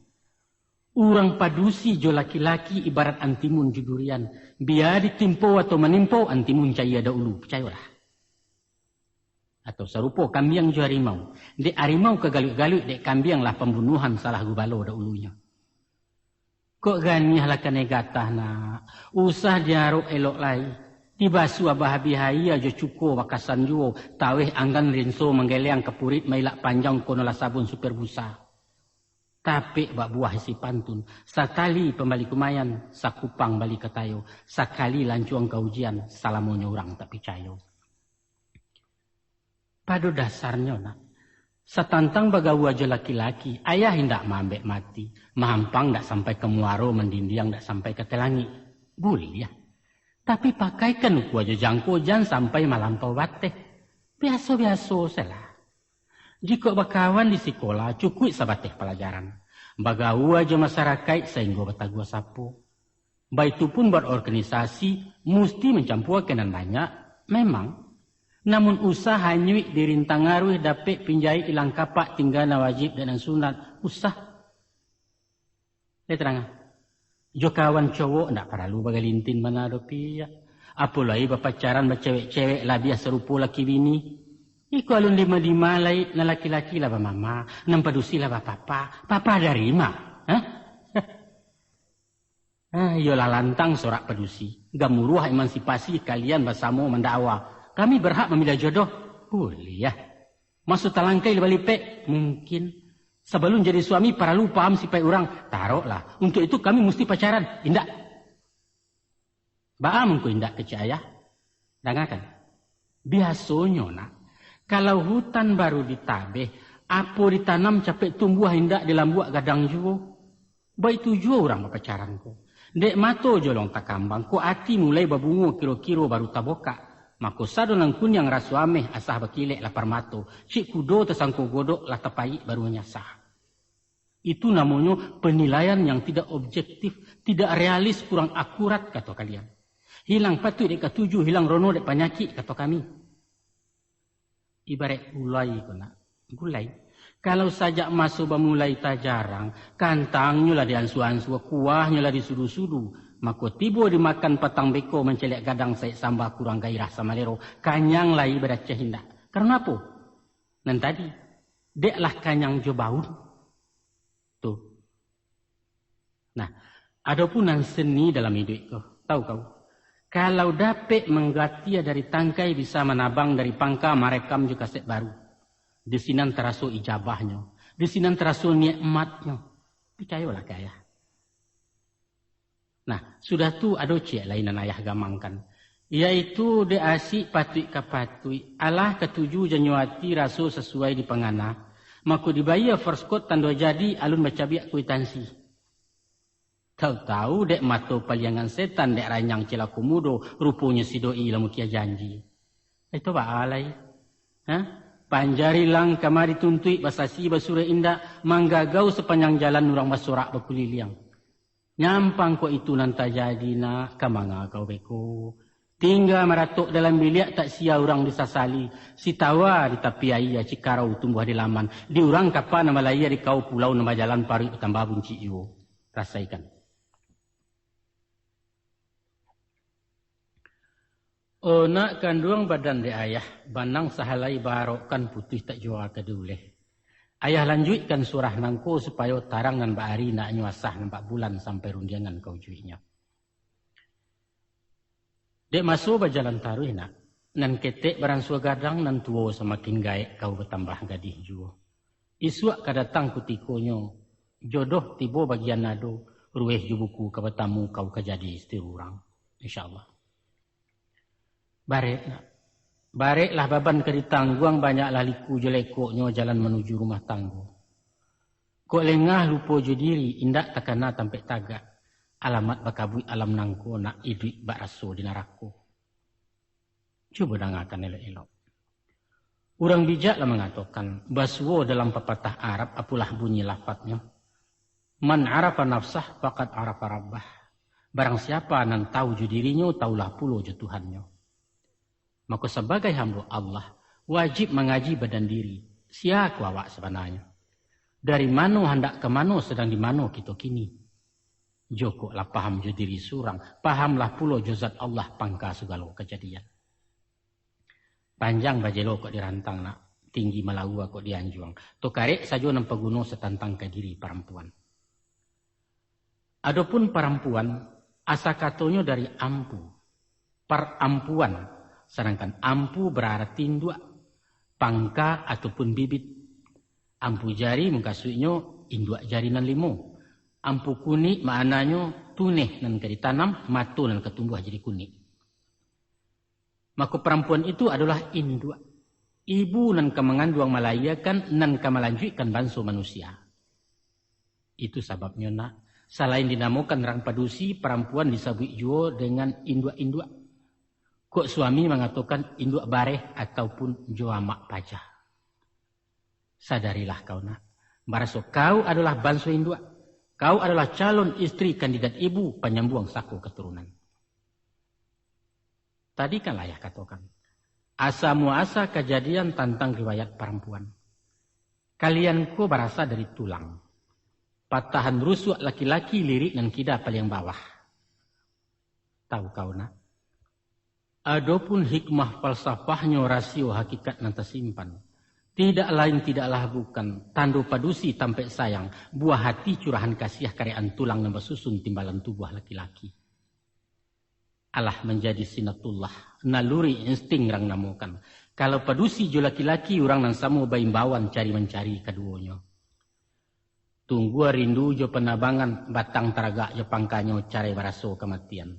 urang padusi jo laki-laki ibarat antimun jo durian. Bia ditimpo atau manimpo, antimun cayia dahulu, picayolah. Atau sarupo kambiang jo harimau. Dek harimau ka galuik-galuik, dek kambiang lah pambunuahan, salah gubalo dahulunyo. Kok ganiah lah kanai gatah nak, usah diarok elok lai. Dibasuah bahabih aia jo cuko bakasan juo, taweh anggan rinso manggeleang, ka purik mailak panjang, kono lah sabun super busa. Tapek bak buah isi pantun, sakali pambali kumayan, sakupang bali ka tayo, sakali lancuang ka ujian, salamonyo urang tak picayo. Pado dasarnyo nak, satantang bagaua jo laki-laki, ayah indak maambek mati, mahampang dak sampai ka muaro, mandindiang dak sampai ka ateh langik. Buliah. Tapi pakaikan ukua jo jangko, jan sampai malampau bateh. Biaso-biaso sajolah. Jikok bakawan di sikola, cukuik sabateh palajaran. Bagaua jo masarakaik sainggo bataguah sapo. Baitu pun buat organisasi, musti mancampua ka nan banyak, memang. Namun usah hanyuik dirintang aruih, dapek pinjahik ilang kapak, tingga nan wajib dek nan sunat, usah. Lai tarang ah. Jo kawan cowok ndak paralu bagalintin bana doh, piak. Apo lai bapacaran bacewek-cewek, labiah sarupo laki bini. Iko alun dima-dima lai, nan laki-laki lah bamama, nan padusi lah bapapa. Papa dari ma? Hah? Ah, iyolah lantang sorak padusi. Gamuruah emansipasi, kalian basamo mandakwa. Kami berhak mamiliah jodoh. Buliah. Maso talangkai lah balipek? Mungkin. Sabalun jadi suami, paralu paham sipaik urang. Taroklah. Untuak itu kami musti pacaran. Indak. Baa mangko indak, kecek ayah? Dangakan. Biasonyo, nak, kalau hutan baru ditabeh, apo ditanam capek tumbuah, indak dilambuak gadang juo. Baitu juo urang bapacaran ko. Dek mato jolong takambang, kok ati mulai babungo, kiro-kiro baru tabokak. Mako sado nan kuniang raso ameh, asah bakilek lapar mato. Cik kudo tasangko godok, lah tapayik baru manyasah. Itu namonyo penilaian yang tidak objektif, tidak realis, kurang akurat, kato kalian. Hilang patuik dek katuju, hilang rono dek panyakik, kato kami. Ibarat gulai ko nak, gulai. Kalau sajak maso bamulai tajarang, kantangnyo lah diansua-ansua, kuahnyo lah disudu-sudu, mako tibo dimakan patang beko mancaliak gadang saik sambah kurang gairah samalero, kanyang lai badacah indak. Karano apo? Nan tadi, dek lah kanyang jo baun. Tu. Nah, adopun nan seni dalam iduik ko, tahu kau? Kalau dapek manggatia dari tangkai, bisa manabang dari pangka, marekam jo kaset baru. Di sinan taraso ijabahnyo, di sinan taraso nikmatnyo. Picayolah ka ayah. Nah, sudah tu ado ciek lai nan ayah gamangkan, yaitu dek asik patuik ka patuik, alah katuju janyo ati raso sasuai dipangana, mako dibayia first coat tando jadi alun bacabiak kuitansi. Tahu-tahu dek mato paliangan setan, dek ranyang cilako mudo, ruponyo si doi lah mukia janji. Itu baa lai? Ha? Panjari lang kama dituntuik, basasi basurek indak, manggagau sapanjang jalan urang basorak bakuliliang. Nyampang kok itu nan tajadi, nak, ka manga kau beko? Tingga maratok dalam biliak, tak sia urang disasali. Sitawa di tapi aia, cikarau tumbuah di laman. Di urang kapa nan balayia, di kau pulau nan bajalan, paruik batambah buncik juo. Rasaikan. O nak kanduang badan dek ayah, banang sahalai baarokkan, putuih tak jua ka diuleh. Ayah lanjuikkan surah nangko supayo tarang nan baari, naknyo asah nampak bulan sampai rundiangan ka ujuiknyo. Dek maso bajalan taruih nak, nan ketek baransua gadang, nan tuo samakin gaek, kau batambah gadih juo. Isuak ka datang kutikonyo, jodoh tibo bagian ado, ruweh jo buku ka batamu, kau ka jadi istri urang, insyaallah. Barek nak, bareklah baban ka ditangguang, banyaklah liku jo lekoknyo jalan manuju rumah tanggo. Kok lengah lupo jo diri, indak takana tampek tagak, alamat bakabuik alam nangko, nak, iduik bak raso di narako. Cubo dangakan elok-elok. Urang bijak lah mangatokan, basuo dalam papatah Arab, apolah bunyi lafadnyo, "Man arafa nafsah, faqad arafa rabbah." Barang siapa nan tahu jo dirinyo, tahulah pulo jo Tuhannyo. Mako, sabagai hambo Allah, wajib mangaji badan diri, sia ko awak sabananyo, dari mano handak ka mano, sadang di mano kito kini. Jokok lah paham jo diri surang, pahamlah pulo jo zat Allah, pangka sagalo kajadian. Panjang bajelo kok dirantang nak, tinggi malaua kok dianjuang. Tokarek sajo nan paguno satantang ka diri parampuan. Adopun parampuan, asa katonyo dari ampu, parampuan, sadangkan ampu bararti induak, pangka ataupun bibit. Ampu jari mukasuiknyo induak jari nan limo. Ampu kunik maknanyo tuneh nan ka ditanam, mato nan ka tumbuah jadi kunik. Mako, parampuan itu adolah induak, ibu nan ka manganduang, malahiakan, nan ka malanjuikkan banso manusia. Itu sababnyo nak, salain dinamokan rang padusi, parampuan disabuik juo dengan induak-induak. Kok suami mangatokan induak bareh ataupun jo amak paja. Sadarilah kau nak, baraso kau adolah banso induak, kau adolah calon istri kandidat ibu panyambuang sako katurunan. Tadi kan lah ayah katokan, asa muasa kajadian tantang riwayat parampuan. Kalian ko barasa dari tulang. Patahan rusuak laki-laki, lirik nan kida paliang bawah. Tahu kau nak? Adopun hikmah falsafahnyo, rasio hakikat nan tasimpan, tidak lain tidaklah bukan, tando padusi tampek sayang, buah hati curahan kasiah, karekan tulang nan basusun timbalan tubuah laki-laki. Alah manjadi sinatullah, naluri insting rang namokan. Kalau padusi jo laki-laki, urang nan samo baimbauan cari mancari kaduonyo. Tunggua rindu jo panabangan, batang taragak jo pangkanyo, carai baraso kamatian.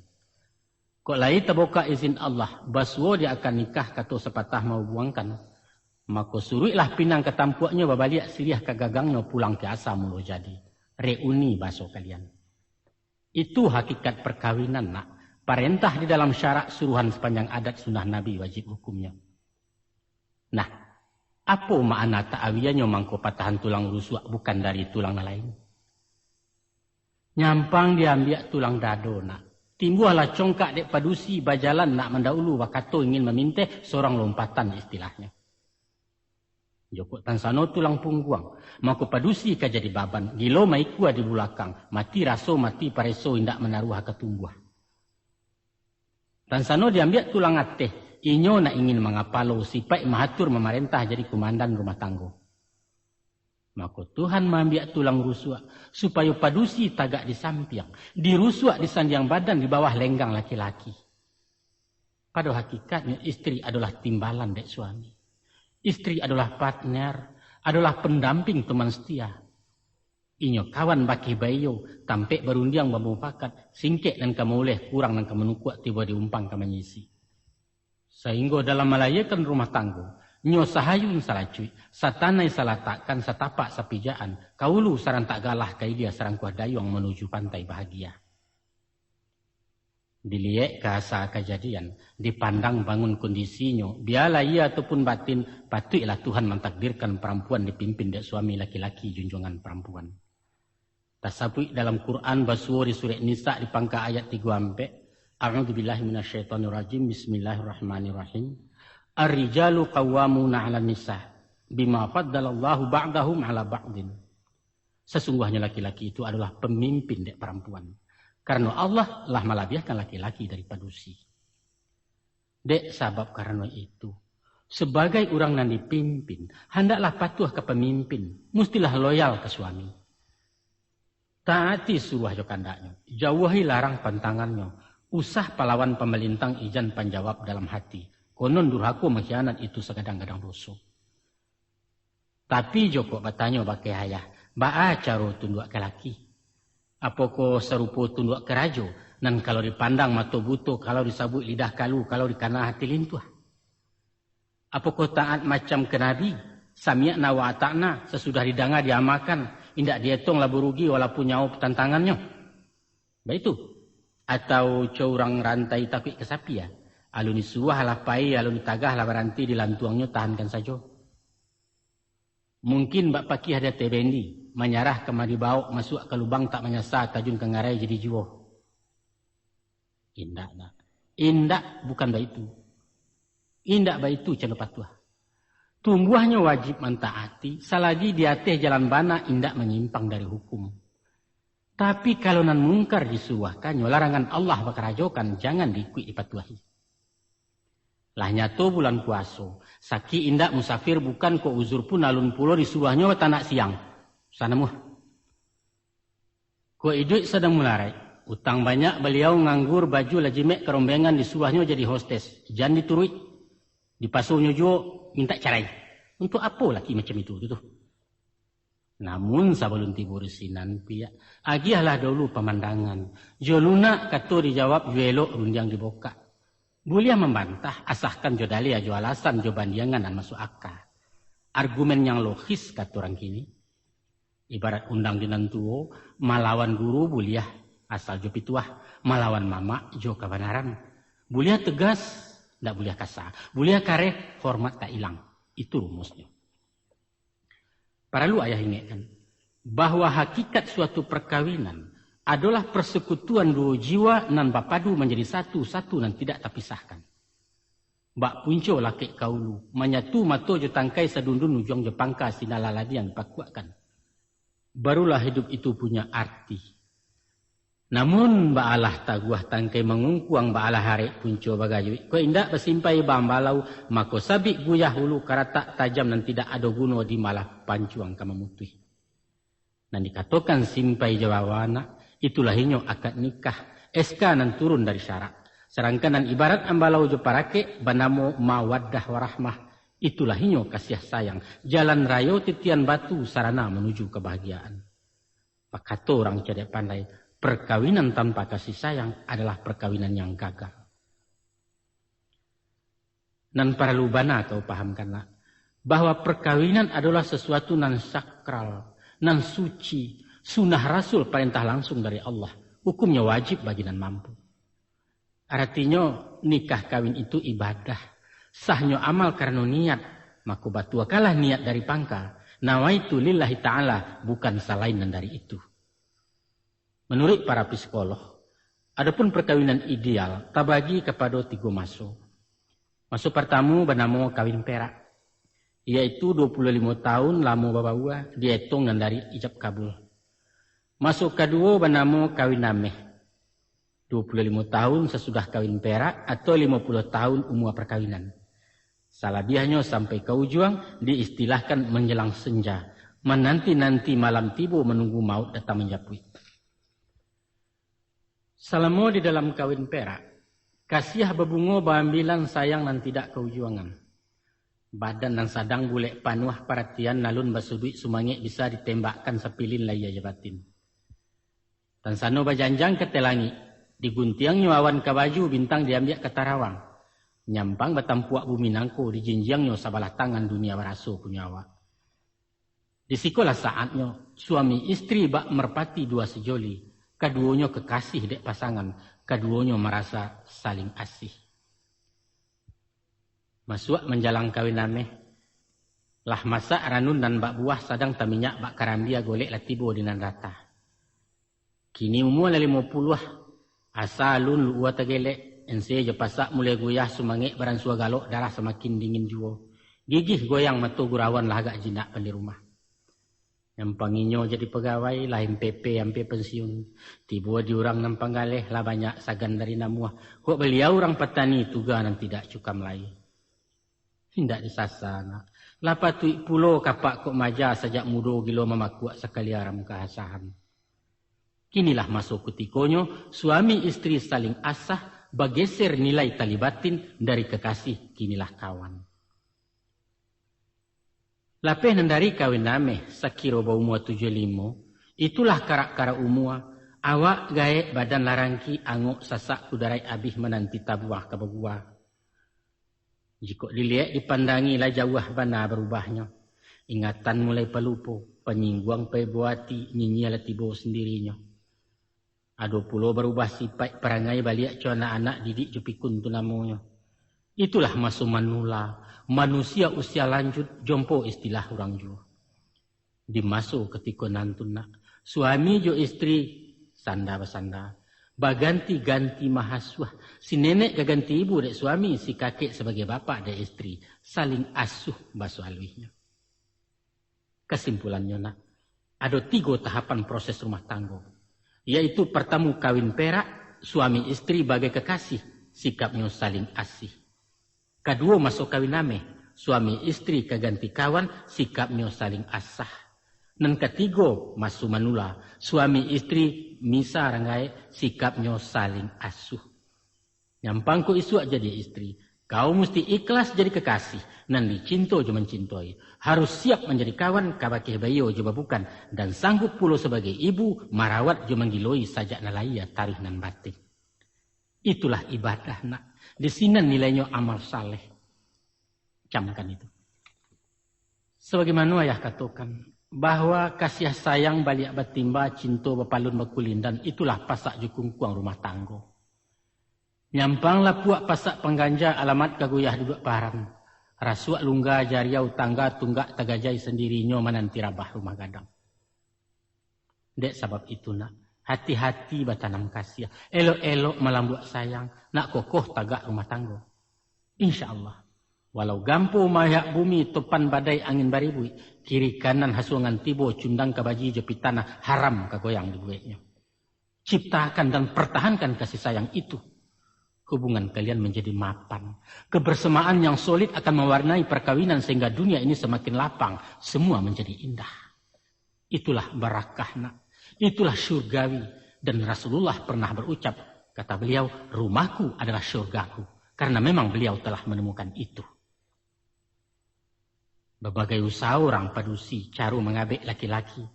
Kok lai tabukak izin Allah, basuo di akad nikah, kato sapatah mahubuangkan, mako suruiklah pinang ka tampuaknyo, babaliak siriah ka gagangnyo, pulang ka asa mulo jadi. Reuni baso kalian. Itu hakikat parkawinan nak. Parentah di dalam syarak, suruhan sapanjang adat, sunnah Nabi wajib hukumnyo. Nah, apo makna ta'awianyo mangko patahan tulang rusuak bukan dari tulang nan lain? Nyampang diambiak tulang dado nak. Timbuahlah congkak dek padusi, bajalan nak mandaulu, bakato ingin maminteh, sorang lompatan istilahnyo. Jokok tansano tulang pungguang, mako padusi ka jadi baban, gilo maikua di bulakang, mati raso, mati pareso, indak manaruah ka tumbuah. Tansano diambiak tulang ateh, inyo nak ingin mangapalo, sipaik maatur mamarentah jadi kumandan rumah tanggo. Mako Tuhan maambiak tulang rusuak, supayo padusi tagak di sampiang, dirusuak di sandiang badan di bawah lenggang laki-laki. Pado hakikatnyo, istri adolah timbalan dek suami. Istri adolah partner, adolah pandamping teman setia. Inyo kawan bakeh baiyo, tampek barundiang bamupakat, singkek nan ka mauleh, kurang nan ka manukuak, tibo di umpang ka manyisi. Sainggo dalam malayiakan rumah tanggo, nyo sahayun salacuik, satanai salatakkan, satapak sapijaan, kaulu sarantak galah, kailia sarangkuah dayuang manuju pantai bahagia. Diliek ka asa kajadian, dipandang bangun kondisinyo, bialah iya ataupun batin, patuiklah Tuhan mantakdirkan parampuan dipimpin dek suami laki-laki junjuangan parampuan. Tasabuik dalam Quran basuo di surek Nisa di pangka ayat tigo ampek, "A'udzubillahi minasyaitonirrajim, bismillahirrahmanirrahim. Ar-rijalu qawwamuna 'alan nisa, bima faddalallahu ba'dahum 'ala ba'din." Sasungguahnyo laki-laki itu adolah pamimpin dek parampuan, karano Allah lah malabiahkan laki-laki dari padusi. Dek sabab karano itu, sabagai urang nan dipimpin, handaklah patuah ka pamimpin, mustilah loyal ka suami. Taati suruah jo kandaknyo, jauahi larang pantangannyo, usah palawan pamalintang ijan panjawab dalam hati, konon durhako mangkhianat itu sagadang-gadang doso. Tapi jokok batanyo bakeh ayah, baa caro tunduak ka laki? Apokoh sarupo tunduak ka rajo, nan kalau dipandang mato buto, kalau disabuik lidah kalu, kalau dikana hati lintuah? Apokoh taat macam ka nabi, sami'na wa ata'na, sasudah didanga diamalkan, indak dietong labuah rugi walaupun nyawo patantangannyo? Baitu? Atau co urang rantai takuik ka sapi, ah? Alun disuruah lah pai, alun ditagah lah baranti, dilantuangnyo tahankan sajo. Mungkin bak pakiah di ateh bendi, manyarah ka mah dibaok, masuak ka lubang tak manyasa, tajun ka ngarai jadi juo. Indak, nak. Indak, bukan baitu. Indak baitu cando patuah. Tumbuahnyo wajib mantaati, salagi di ateh jalan bana, indak manyimpang dari hukum. Tapi kalau nan mungkar disuruahkannyo, larangan Allah bakarajokan, jangan diikuik dipatuahi. Lah nyato bulan puaso, sakik indak musafir bukan, kok uzur pun alun pulo disuruahnyo batanak siang. Sanamuah. Kok iduik sadang mularai, utang banyak baliau, nganggur, baju lah jimek, karombengan disuruahnyo jadi hostes, jan dituruik. Dipasonyo juo mintak carai. Untuak apo laki macam itu tu? Namun sabalun tibo di sinan, piak, agiahlah dahulu pamandangan. Jo lunak kato dijawab, jo elok rundiang dibukak. Buliah mambantah, asakan jo dalil, jo alasan, jo bandiangan nan masuak aka. Argumen yang logis, kato urang kini. Ibarat undang di nan tuo, malawan guru buliah, asal jo pituah, malawan mamak jo kabanaran. Buliah tegas, ndak buliah kasa. Buliah kareh, hormat tak ilang. Itu rumusnyo. Paralu ayah ingekkan, bahwa hakikat suatu perkawinan adolah persekutuan duo jiwa nan bapadu manjadi satu, satu nan tidak tapisahkan. Bak punco lakek ka ulu, manyatu mato jo tangkai, sadundun ujuang jo pangka, sinan lah ladiang dipakuakkan. Barulah hidup itu punya arti. Namun, baalah taguah tangkai mangungkuang, baalah arek punco bagajuik, kok indak basimpai baambalau, mako sabik guyah ulu karatak tajam nan tidak ado guno di malah pancuang ka mamutuih. Nan dikatokan simpai jo bawanak, itulah inyo akad nikah, S K nan turun dari syarak. Sadangkan nan ibarat ambalau jo parakek banamo mawaddah warahmah, itulah inyo kasiah sayang, jalan rayo titian batu sarana manuju kabahagiaan. Bakato urang cadiak pandai, perkawinan tanpa kasih sayang adalah perkawinan yang gagal. Nan paralu bana kau pahamkanlah, bahwa perkawinan adolah sasuatu nan sakral, nan suci, sunnah Rasul, parentah langsung dari Allah, hukumnyo wajib bagi nan mampu. Aratinyo, nikah kawin itu ibadah, sahnyo amal karano niat, mako batuakanlah niat dari pangka, nawaitu lillahi ta'ala, bukan salain nan dari itu. Manuruik para psikolog, adopun perkawinan ideal tabagi kapado tigo maso. Maso partamo banamo kawin perak. yaitu duo puluah limo tahun lamo babaua, dietong nan dari ijab kabul. Maso kaduo banamo kawin ameh, duo puluah limo tahun sasudah kawin perak atau limo puluah tahun umua parkawinan. Salabiahnyo sampai ka ujuang diistilahkan manjelang senja, mananti-nanti malam tibo manunggu mauik datang manjapuik. Salamo di dalam kawin perak, kasiah babungo baambilan sayang nan tidak kaujuangan. Badan nan sadang bulek panuah paratian alun basuduik sumangek bisa ditembakkan sapilin lai aja batin. Tansano bajanjang ka langik, diguntiangnyo awan ka baju bintang diambiak ka tarawang. Nyampang batampuak bumi nangko dijinjiangnyo sabalah tangan dunia baraso punyo awak. Di sikolah saatnyo, suami istri bak merpati dua sejoli, kaduonyo kekasih dek pasangan, kaduonyo marasa saling asih. Masuak manjalang kawin ameh, lah masak ranun nan bak buah sadang taminyak bak karambia golek lah tibo di nan rata. Kini umua lah limo puluah, asa alun luua tagelek, ense jo pasak mulai guyah sumangek baransua galok darah samakin dingin juo. Gigih goyang mato gurawan lah agak jinak pan di rumah. Nyampang inyo jadi pagawai, lah M P P ampia pensiun. Tibo di urang nan panggaleh, lah banyak sagan dari namuah. Kok baliau urang patani tuga nan tidak cukam lai. Indak disasa, nak. Lah patuik pulo kapak kok maja sajak mudo gilo mamakuak sakali aram kaasahan. Kinilah maso kutikonyo, suami istri saling asah, bageser nilai tali batin dari kekasih, kinilah kawan. Lapeh nan dari kawin ameh sakiro baumua tujuah limo, itulah karak-karak umua, awak gaek badan larangki angok sasak kudaraik abih mananti tabuah ka bagua. Jikok diliek dipandangi lah jauah bana barubahnyo. Ingatan mulai palupo, panyingguang paibo ati, nyinyia lah tibo sandirinyo. Ado pulo barubah sipaik parangai baliak co anak-anak didik jo pikun tu namonyo. Itulah maso manula, manusia usia lanjut, jompo istilah urang juo. Di maso katiko nan tu nak, suami jo istri sanda basanda, baganti-ganti mahasuah, si nenek ka ganti ibu dek suami, si kakek sabagai bapak dek istri, saling asuh baso aluihnyo. Kasimpulannyo nak, ado tigo tahapan proses rumah tanggo, yaitu partamu kawin perak, suami istri bagai kakasih, sikapnyo saling asih. Kaduo maso kawin ameh, suami istri ka ganti kawan, sikapnyo saling asah. Nan katigo maso manula, suami istri misa ranggaek, sikapnyo saling asuh. Nyampang ko isuak jadi istri, kau musti ikhlas jadi kakasih, nan dicinto jo mancintoi. Harus siap manjadi kawan kabakeh baiyo jo babukan, dan sanggup pulo sabagai ibu marawat jo manggiloi sajak nan lahia taruih nan batin. Itulah ibadah nak. Di sinan nilainyo amal saleh. Camkan itu. Sabagaimano ayah katokan, bahwa kasiah sayang baliak batimba, cinto bapalun bakulindan, itulah pasak jo kungkuang rumah tanggo. Nyampang lapuak pasak pangganja alamat ka guyah duduak paran. Rasuak lungga jariau tangga tunggak tagajai sandirinyo mananti rabah rumah gadang. Dek sabab itu nak, hati-hati batanam kasiah, elok-elok malambuak sayang, nak kokoh tagak rumah tanggo. Insya Allah, walau gampo mayak bumi, topan badai angin baribuik, kiri kanan hasuangan tibo, cundang ka baji jo pitanah, haram ka goyang dibueknyo. Ciptakan dan pertahankan kasih sayang itu. Hubungan kalian menjadi mapan. Kebersamaan yang solid akan mewarnai perkawinan sehingga dunia ini semakin lapang, semua menjadi indah. Itulah barakah nak. Itulah syurgawi. Dan Rasulullah pernah berucap, kata beliau, "Rumahku adalah syurgaku." Karena memang beliau telah menemukan itu. Babagai usaho urang padusi, caro mangabek laki-laki.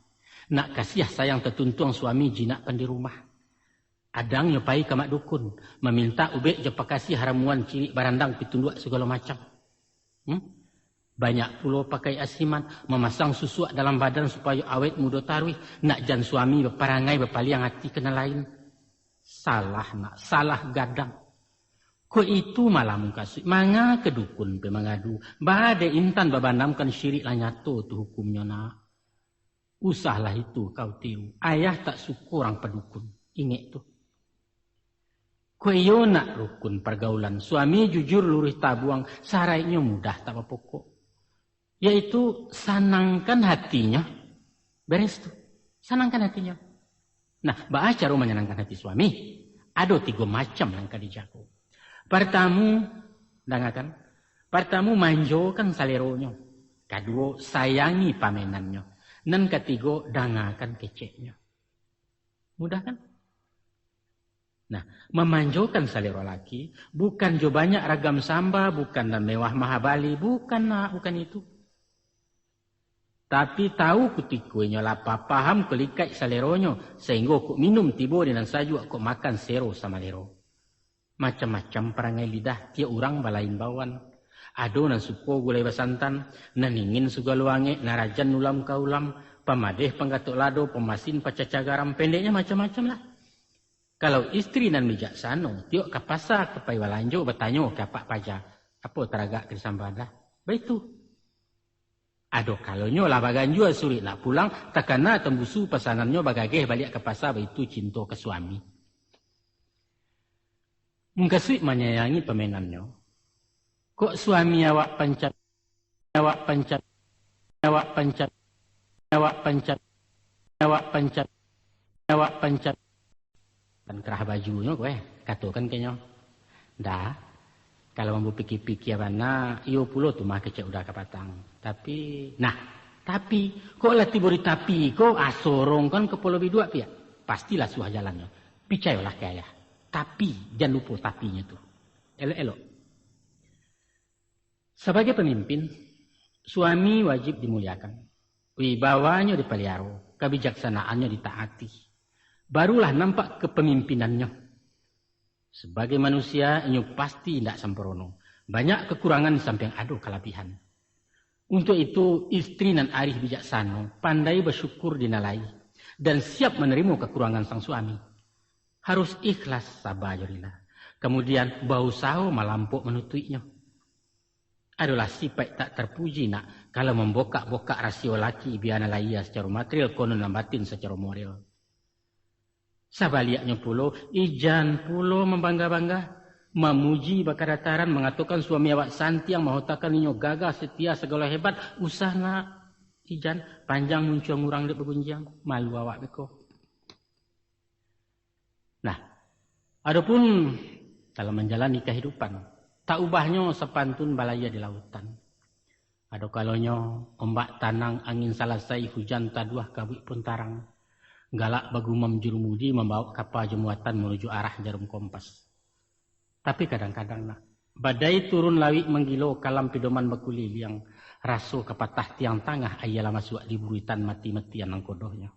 Nak kasiah sayang tatuntuang suami jinak pan di rumah. Adangnyo pai ka mak dukun, mamintak ubek jo pakasi haramuan cirik barandang pitunduak sagalo macam. Hmm? Banyak pulo pakai asiman, mamasang susuak dalam badan supayo awet mudo taruih, nak jan suami baparangai bapaliang ati ka nan lain. Salah nak, salah gadang. Ko itu malah mukasuik, manga ka dukun pe mangadu, baa dek intan babanamkan syirik lah nyato tu hukumnyo nak. Usahlah itu kau tiru, ayah tak suko urang padukun, ingek tu. Ko iyo nak rukun pargaulan, suami jujur luruih tabuang, saraiknyo mudah tak bapokok. Yaitu sanangkan hatinyo. Beres tu. Sanangkan hatinyo. Nah, baa caro manyanangkan hati suami? Ado tigo macam nan ka dijago. Partamu, dangakan. Partamu, manjokan saleronyo. Kaduo, sayangi pamenannyo. Nan katigo, dangakan keceknyo. Mudah kan? Nah, mamanjokan salero laki, bukan jo banyak ragam samba, bukan nan mewah mahabali, bukan, nak, bukan itu. Tapi tahu kutiko inyo lapa, paham kalikaik saleronyo, sahinggo kok minum tibo di nan sajuak, kok makan sero samalero. Macam-macam parangai lidah, tiok urang balain bawaan. Ado nan suko gulai basantan, nan ingin sagalo angek, nan rajan ulam ka ulam, pamadeh panggatok lado, pamasin pacacah garam, pendeknyo macam-macam lah. Kalau istri nan bijaksano, tiok ka pasa ka pai balanjo, batanyo ka apak paja, "Apo taragak ka disambadah?" Baitu. Ado kalonyo lah baganjua suruik nak pulang, takana tambusu pasanannyo, bagageh baliak ka pasa, baitu cinto ka suami. Mukasuik manyayangi pamenannyo. Kok suami awak panca-, awak panca-, awak panca-, awak panca-, awak panca-, awak panca-, kan kerah bajunyo ko, eh, katokan kenyo. Dah, kalau ambo pikia-pikia bana, iyo pulo tu mah kecek udah kapatang. Tapi, nah, tapi, kok lah tibo di tapi ko, ah, sorongkan kapalo biduak piak. Pastilah suah jalannyo. Picayolah ka ayah. Tapi, jan lupo tapinyo tu. Elok-elok. Sabagai pamimpin, suami wajib dimuliakan. Wibawanyo dipaliaro, kabijaksanaannyo ditaati. Barulah nampak kapamimpinannyo. Sabagai manusia, inyo pasti indak sampurno. Banyak kakurangan di sampiang ado kalabihan. Untuak itu, istri nan arih bijaksano, pandai basyukur di nan lai, dan siap manarimo kakurangan sang suami. Harus ikhlas, saba jo rila. Kamudian, bausaho malampok manutuiknyo. Adolah sipaik tak tarpuji, nak, kalau mambokak-bokak rasio laki, bia nan lahia sacaro material, konon nan batin sacaro moral. Sabaliaknyo pulo, ijan pulo mambangga-bangga, mamuji bakadataran, mangatokan suami awak santiang, mahotakan inyo gagah, setia, sagalo hebat, usah nak, ijan, panjang muncuang urang dek bagunjiang, malu awak beko. Nah, adopun dalam manjalani kahidupan, tak ubahnyo sapantun balayia di lautan. Ado kalonyo ombak tanang, angin salasai, hujan taduah, kabuik pun tarang. Galak bagumam jurumudi, mambawok kapa jo muatan manuju arah jarum kompas. Tapi kadang-kadang, nak, badai turun lawik manggilo, kalam pidoman bakuliliang, raso ka patah tiang tangah, aia lah masuak di buruitan, mati-matian nangkodohnyo.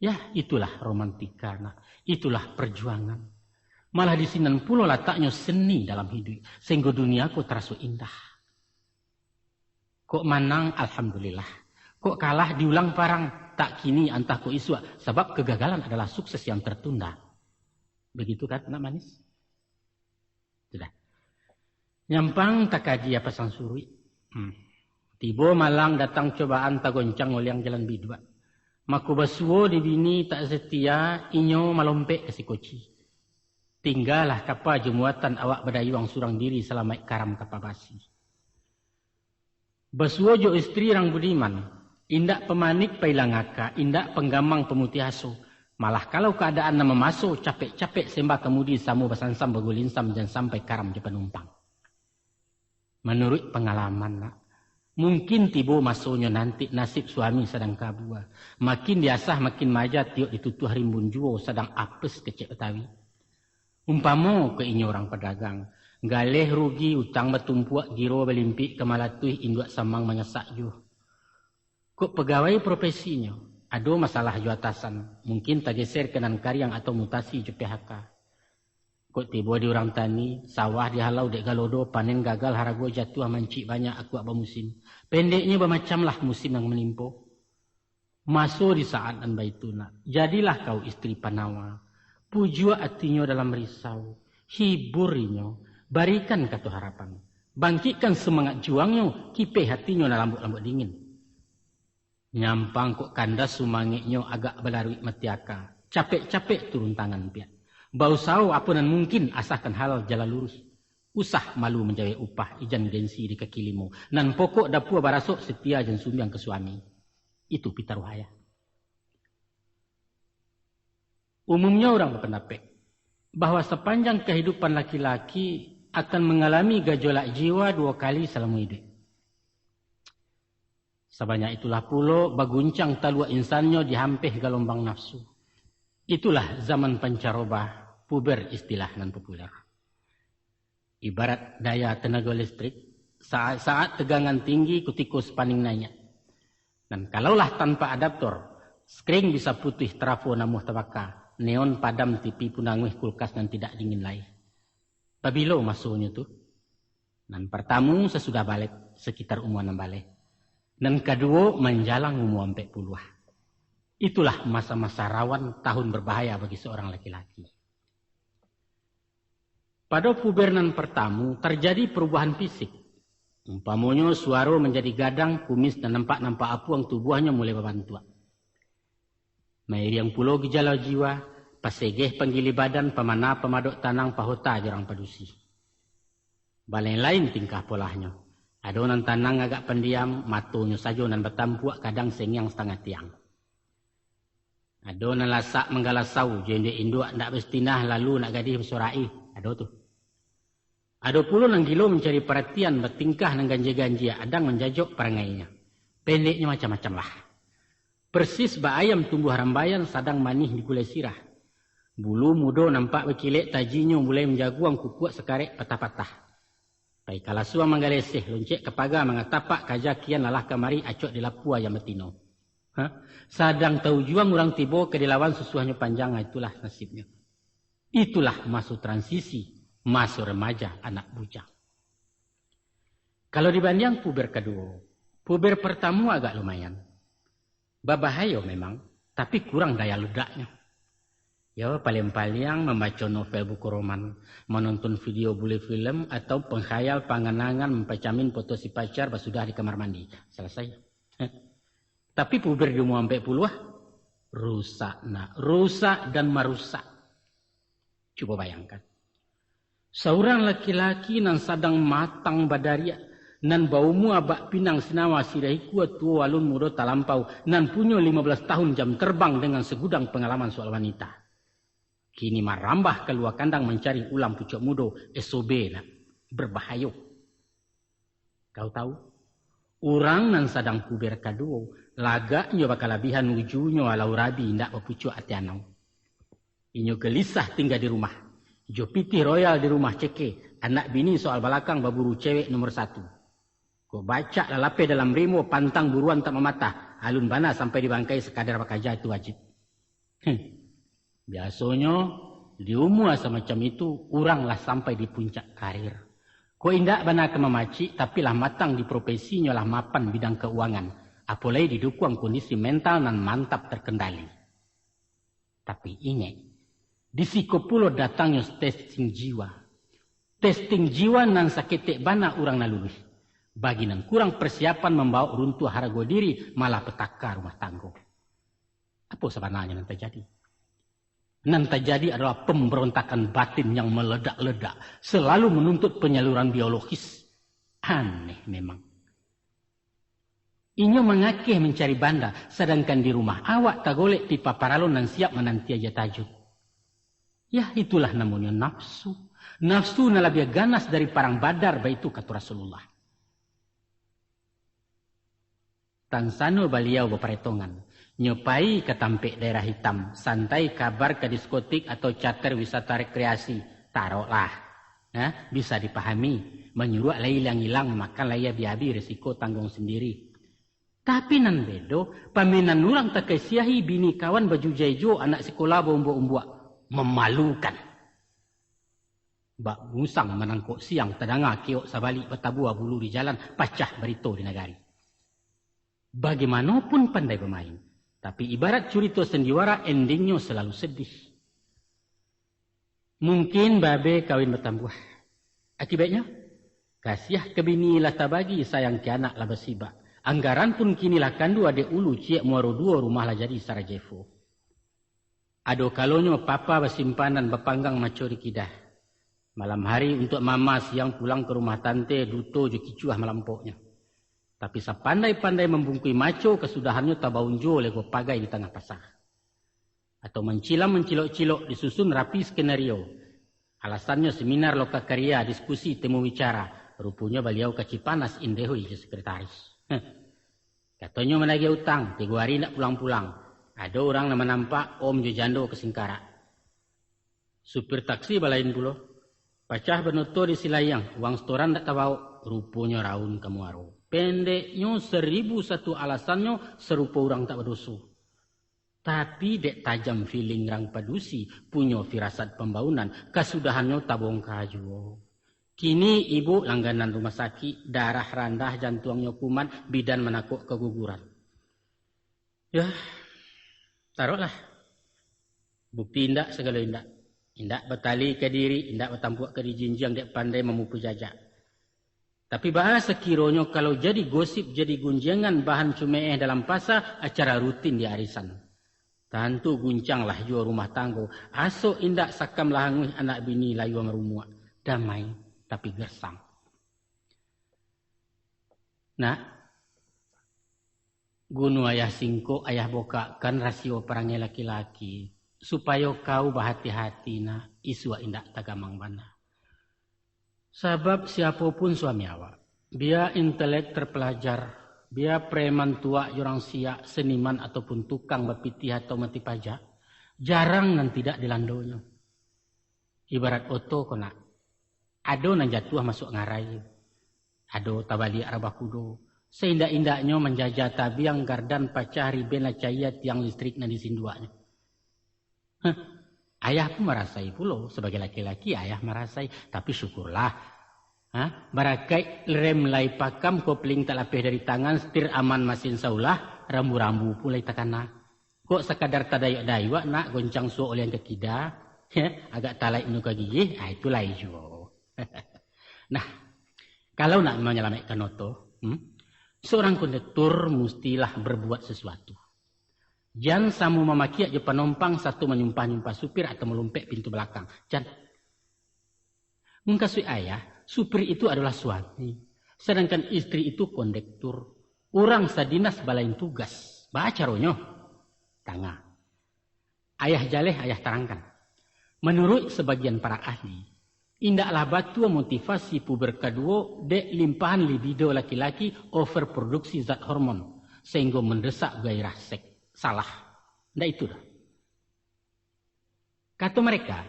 Yah, itulah romantika, nak. Itulah perjuangan. Malah di sinan pulo lataknyo seni dalam hiduik, sahinggo dunia ko taraso indah. Kok manang, alhamdulillah. Kok kalah, diulang parang. Tak kini, antah kok isuak, sabab kegagalan adalah sukses yang tertunda. Begitu kan, nak manis? Sudah. Nyampang takaji apa sang suruik. Hmm. Tibo malang datang cobaan, tagoncang oliang jalan biduak. Mako basuo di bini tak setia, inyo malompek ka sikoci. Tinggalah kapa jo muatan, awak badayuang surang diri, salamaik karam kapa basi. Basuo jo istri rang budiman, indak pamanik pailang aka, indak panggamang pamutih aso. Malah kalau kaadaan nan mamaso, capek-capek sembah kamudi, samo basansam bagulinsam, jan sampai karam jo panumpang. Manuruik pangalaman, nak, mungkin tibo masonyo nanti, nasib suami sadang kabua. Makin diasah, makin maaja, tiok ditutuah rimbun juo, sadang apes kecek Batawi. Umpamo ka inyo urang padagang, galeh rugi, utang batumpuak, giro balimpik ka malatuih, induak samang manyasak juo. Kok pagawai profesinyo, ado masalah jo atasan, mungkin tageser ka nan kariang atau mutasi jo P H K. Kok tibo di urang tani, sawah dihalau dek galodo, panen gagal, harago jatuah, mancik banyak, akuak bamusim. Pendeknyo, bamacamlah musim nan manimpo. Maso di saat nan baitu, nak, jadilah kau istri panawa. Pujuak atinyo dalam risau, hibur inyo, barikan kato harapan. Bangkikkan sumangat juangnyo, kipeh atinyo nan lambuak-lambuak dingin. Nyampang kok kandas sumangeknyo, agak balaruik mati aka. Capek-capek turun tangan piak. Bausaho apo nan mungkin, asakan halal jalan lurus. Usah malu manjawek upah, ijan gengsi di kaki limo. Nan pokok dapua barasok, setia jan sumbiang ka suami. Itu pitaruah ayah. Umumnyo urang bapandapek bahwa sapanjang kahidupan laki-laki akan mangalami gajolak jiwa duo kali salamo iduik. Sabanyak itulah pulo baguncang taluak insannyo dihampeh galombang nafsu. Itulah zaman pancaroba, puber istilah nan populer. Ibarat daya tenaga listrik, saat-saat tegangan tinggi kutiko sepaning naiak. Dan kalaulah tanpa adaptor, skring bisa putuih, trafo namuah tabaka, neon padam, T V pun anguih, kulkas nan tidak dingin lai. Pabilo masonyo tu? Nan partamu sasudah balek, sakitar umua anam baleh. Nan kaduo manjalang umua ampek puluah. Itulah masa-masa rawan, tahun berbahaya bagi seorang laki-laki. Pado puber nan partamu tarjadi parubahan fisik. Umpamonyo suaro manjadi gadang, kumis nan nampak-nampak apuang, tubuahnyo mulai babantuak. Mairiang pulo gejala jiwa, pasegeh panggili badan, pamana pamadok tanang, pahota jo urang padusi. Balain-lain tingkah polahnyo. Ado nan tanang agak pandiam, matonyo sajo nan batampuak, kadang sengiang satangah tiang. Ado nan lasak manggalasau, jo induak-induak ndak basitinah, lalu nak gadih basorak, ado tu. Ado pulo nan gilo mancari paratian, batingkah nan ganjia-ganjia, adang manjajok parangainyo. Pendeknyo macam-macam lah. Persis bak ayam tumbuah rambaian, sadang manih digulai sirah. Bulu mudo nampak bakilek, tajinyo mulai manjaguang, kukuak sakarek patah-patah. Pai ka lasuang manggaleseh, loncek ka paga mangatapak, kaja kian lalah kamari, acok di lapua ayam batino. Ha? Sadang taujuang urang tibo, ka dilawan susuahnyo panjang, itulah nasibnyo. Itulah maso transisi, maso remaja, anak bujang. Kalau dibandiang puber kaduo, puber partamu agak lumayan. Babahayo memang, tapi kurang daya ledaknyo. Yo, paliang-paliang mambaco novel buku roman, manonton video bule film, atau panghayal panganangan mampacamin foto si pacar basudah di kamar mandi. Salasai. Tapi puber di umua ampek puluah, rusak nak, rusak dan marusak. Cubo bayangkan. Saurang laki-laki nan sadang matang badariak, nan baumua bak pinang sinawa, sirah ikua tuo alun mudo talampau, nan punyo limo baleh tahun jam terbang dengan segudang pangalaman soal wanita. Kini marambah kalua kandang mancari ulam pucuak mudo, S O B nak, berbahayo. Kau tahu, urang nan sadang puber kaduo, lagaknyo bakalabihan, ujunyo alau rabi, indak bapucuak ati anau. Inyo gelisah tingga di rumah. Jo pitih royal di rumah ceke, anak bini soal balakang, baburu cewek nomor satu. Kok bacak lah lapeh dalam rimo, pantang buruan tak mamatah, alun bana sampai di bangkai, sakadar bakaja itu wajib. Hmm. Biasonyo, di umua samacam itu, urang lah sampai di puncak karir. Kok indak bana ka mamacik, tapi lah matang di profesinyo, lah mapan bidang keuangan, apolai didukuang kondisi mental nan mantap terkendali. Tapi ingek, di siko pulo datangnyo testing jiwa. Testing jiwa nan saketek bana urang nan luluih. Bagi nan kurang persiapan, mambaok runtuah harago diri, malah petaka rumah tanggo. Apo sabananyo nan tajadi? Nan tajadi adolah pambarontakan batin yang maledak-ledak, selalu manuntut panyaluran biologis. Aneh memang. Inyo mangakeh mancari banda, sadangkan di rumah awak tagolek pipa paralon nan siap mananti aja tajun. Yah, itulah namonyo nafsu. Nafsu nan labiah ganas dari parang Badar, baitu kato Rasulullah. Tansano baliau baparetongan, nyo pai ka tampek daerah hitam, santai, kabar ka diskotik atau charter wisata rekreasi, taroklah. Nah, bisa dipahami, manyuruak lai ilang-ilang, makan lai abi-abi, resiko tangguang sendiri. Tapi nan bedo, pamenan urang takai siahi, bini kawan bajujai juo, anak sikola baumbuak-umbuak. Mamalukan. Bak musang manangkok siang, tadanga keok sabalik, batabua bulu di jalan, pacah barito di nagari. Bagaimanopun pandai bamain, tapi ibarat curito sandiwara, endingnyo salalu sedih. Mungkin babe kawin batambuah. Akibatnyo, kasiah ka bini lah tabagi, sayang ka anak lah basibak. Anggaran pun kini lah kandu adek ulu, ciek muaro duo, rumah lah jadi Sarajevo. Ado kalonyo papa basimpanan, bapanggang maco di kidah. Malam hari untuak mama, siang pulang ka rumah tante, duto jo kicuah malampoknyo. Tapi sapandai-pandai mambungkui maco, kasudahannyo tabaunjo lego pagai di tangah pasa. Atau mancilam mancilok-cilok, disusun rapi skenario. Alasannyo seminar loka karya, diskusi temu bicara. Ruponyo baliau ka Cipanas indeh oi jo sekretaris. Heh. Katonyo managiah utang, tigo ari indak pulang-pulang. Ado urang nan manampak om jo jando ka Singkarak. Supir taksi balain pulo. Pacah banoto di Silayang, uang setoran ndak tabaok, ruponyo raun ka Muaro. Pendeknyo, saribu satu alasannyo, sarupo urang tak badoso. Tapi dek tajam feeling rang padusi, punyo firasat pambaunan, kasudahannyo tabongka juo. Kini ibu langganan rumah sakik, darah randah, jantuangnyo kumat, bidan manakok kaguguran. Yah, taroklah. Bukti indak sagalo indak. Indak batali ka diri, indak batampuak ka dijinjiang dek pandai mamupu jajak. Tapi baa sakironyo kalau jadi gosip, jadi gunjiangan, bahan cumeeh dalam pasa, acara rutin di arisan. Tantu guncanglah juo rumah tanggo. Asok indak sakamlah anguih anak bini layua marumuak. Damai, tapi gersang. Nak, gunu ayah singkok, ayah bokakkan rasio parangai laki-laki, supayo kau bahati-hati, nak, isuak indak tagamang bana. Sabab siapo pun suami awak, bia intelek terpelajar, bia preman tuak jo urang siak, seniman ataupun tukang bapitih atau mati pajak, jarang nan tidak dilandonyo. Ibarat oto ko, nak, ado nan jatuah masuak ngarai, ado tabaliak rabah kudo, saindak-indaknyo manjajah tabiang, gardan pacah, riben lah caia tiang listrik nan disinduaknyo. Heh, ayah pun marasai pulo, sabagai laki-laki ayah marasai, tapi syukurlah. Ha? Barakaik rem lai pakam, kopling tak lapeh dari tangan, setir aman masin saulah, rambu-rambu pun lai takana. Kok sakadar tadayuak-dayuak, nak, goncang suok uliang ka kida, heh, agak talaik mano ka gigih, ah, itu lai juo. Nah, kalau nak manyalamaikkan oto, hmm, seorang kondektur mustilah berbuat sesuatu. Jan samo mamakiak jo panompang, sato manyumpah-nyumpah supir atau malompek pintu balakang. Jan. Mukasuik ayah, supir itu adolah suami, sadangkan istri itu kondektur. Urang sadinas balain tugas. Baa caronyo? Tangah. Ayah jaleh, ayah tarangkan. Manuruik sabagian para ahli, indaklah batua motivasi puber kaduo dek limpahan libido laki-laki, overproduksi zat hormon, sahinggo mandesak gairah seks. Salah. Ndak itu doh. Kato mereka,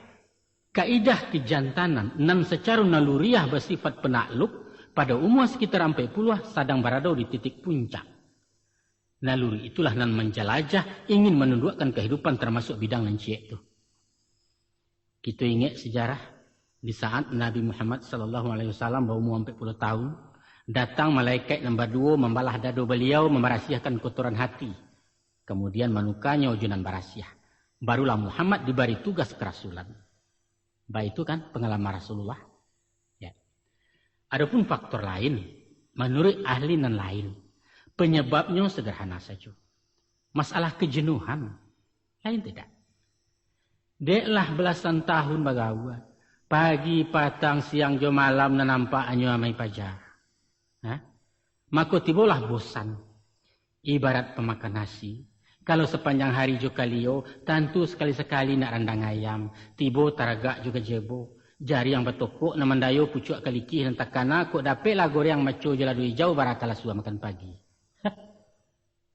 kaidah kejantanan nan sacaro naluriah basifat penakluk, pada umua sakitar ampek puluah sadang barado di titik puncak. Naluri itulah nan manjalajah, ingin manunduakkan kahidupan, tarmasuak bidang nan ciek tu. Kito ingek sajarah, di saat Nabi Muhammad sallallahu alaihi wasallam baumua ampek puluah tahun, datang malaikaik nan baduo mambalah dado baliau, mambarasiahkan kotoran hati, kamudian manukanyo jo nan barasiah. Barulah Muhammad dibari tugas karasulan. Baitu kan pangalaman Rasulullah? Ya. Adapun faktor lain, manuruik ahli nan lain, panyababnyo sederhana sajo. Masalah kajenuhan, lain tidak? Dek lah balasan tahun bagaua, pagi, patang, siang jo malam nan nampak hanyo amai paja. Ha? Mako tibolah bosan. Ibarat pamakan nasi. Kalau sapanjang hari jo kalio, tantu sakali-sakali nak randang ayam. Tibo taragak jo gajebo. Jariang batokok nan mandayo, pucuak kalikih nan takana, kok dapeklah goreang maco jo lado ijau, barakalah suah makan pagi.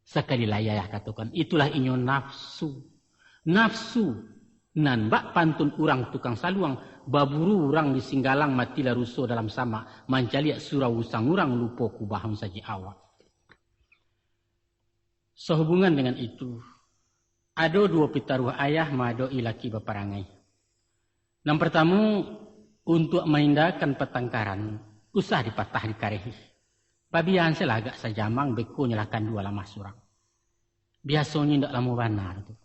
Sakali lai ayah katokan, itulah inyo nafsu. Nafsu nan bak pantun urang tukang saluang, baburu urang di Singgalang, matilah ruso dalam samak, mancaliak surau usang urang, lupo kubahun sajik awak. Sahubungan dengan itu, ado duo pitaruah ayah maadoki laki baparangai. Nan partamo, untuak maindakan patangkaran, usah dipatah dikarehi. Pabian se lah agak sajamang, beko nyo lah kandu alamah surang. Biasonyo indak lamo bana tu.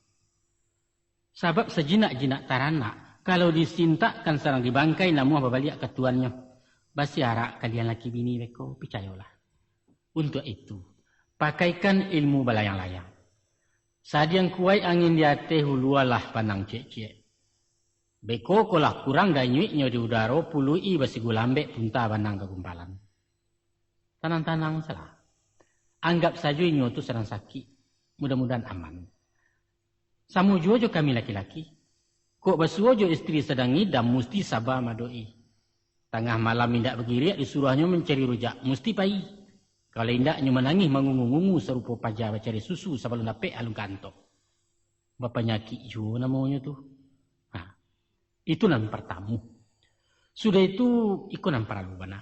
Sabab sajinak-jinak taranak, kalau disintakkan sarang dibangkai, namuah babaliak ka tuannyo. Basiarak kalian laki bini beko, picayolah. Untuak itu, pakaikan ilmu balayang-layang. Sadiang kuaik angin di ateh, ulualah panang ciek-ciek. Beko ko lah kurang danyuiknyo di udaro, puluik-i basigulambek punta banang ka gumpalan. Tanang-tanang salah. Anggap sajo inyo tu sadang sakik. Mudah-mudahan aman. Samo juo jo kami laki-laki. Kok basuo jo istri sadang ngidam, musti saba maadok-i. Tangah malam indak bagiriak, disuruahnyo mancari rujak, musti pai. Kalau indak, nyo manangih mangungu-ngungu sarupo paja bacari susu sabalun dapek alun kantok. Bapanyakik juo namonyo tu. Nah, itu nan partamo. Sudah itu, iko nan paralu bana.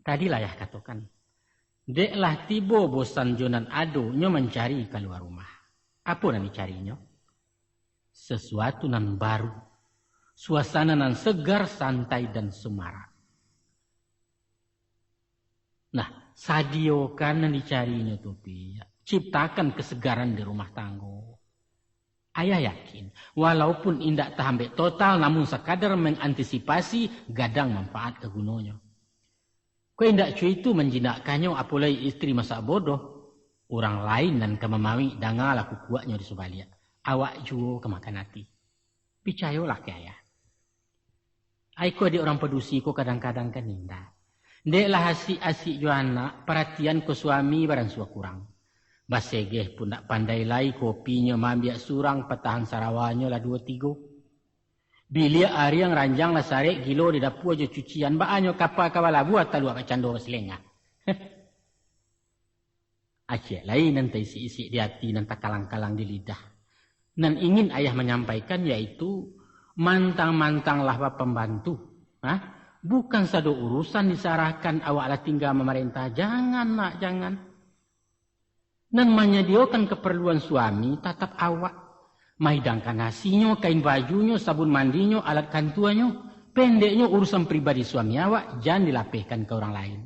Tadi lah ayah katokan, dek lah tibo bosan jo nan ado, nyo mancari kalua rumah. Apo nan dicarinyo? Sasuatu nan baru, suasana nan segar, santai, dan semarak. Nah, sadiokan nan dicarinyo tu, Pi. Ciptakan kesegaran di rumah tanggo. Ayah yakin, walaupun indak tahambek total, namun sakadar mengantisipasi, gadang manfaat ka gunonyo. Kok indak cuy tu manjinakkannyo, apo lai istri masak bodoh, urang lain nan ka mamawik, dangalah kukuaknyo di subaliak. Awak juo ka makan ati. Picayolah ka ayah. Ai ko dek urang padusi ko kadang-kadang kan indak. Dek lah asik-asik jo anak, paratian ko suami baransua kurang. Basegeh pun ndak pandai lai, kopinyo maambiak surang, patahan sarawanyo lah duo tigo. Biliak ariang ranjang lah sarek, gilo di dapua jo cucian, baa nyo kapa ka balabuah, taluak bakcando basilengah. Acek lai nan taisik-isik di ati, nan takalang-kalang di lidah. Nan ingin ayah manyampaikan yaitu, mantang-mantang lah bapambantu, ha? Bukan sado urusan disarahkan awak lah tingga mamarentah. Jangan, nak, jangan. Nan manyadiokan kaparluan suami tatap awak. Mahidangkan nasinyo, kain bajunyo, sabun mandinyo, alat kantuanyo. Pendeknyo, urusan pribadi suami awak jan dilapehkan ka urang lain.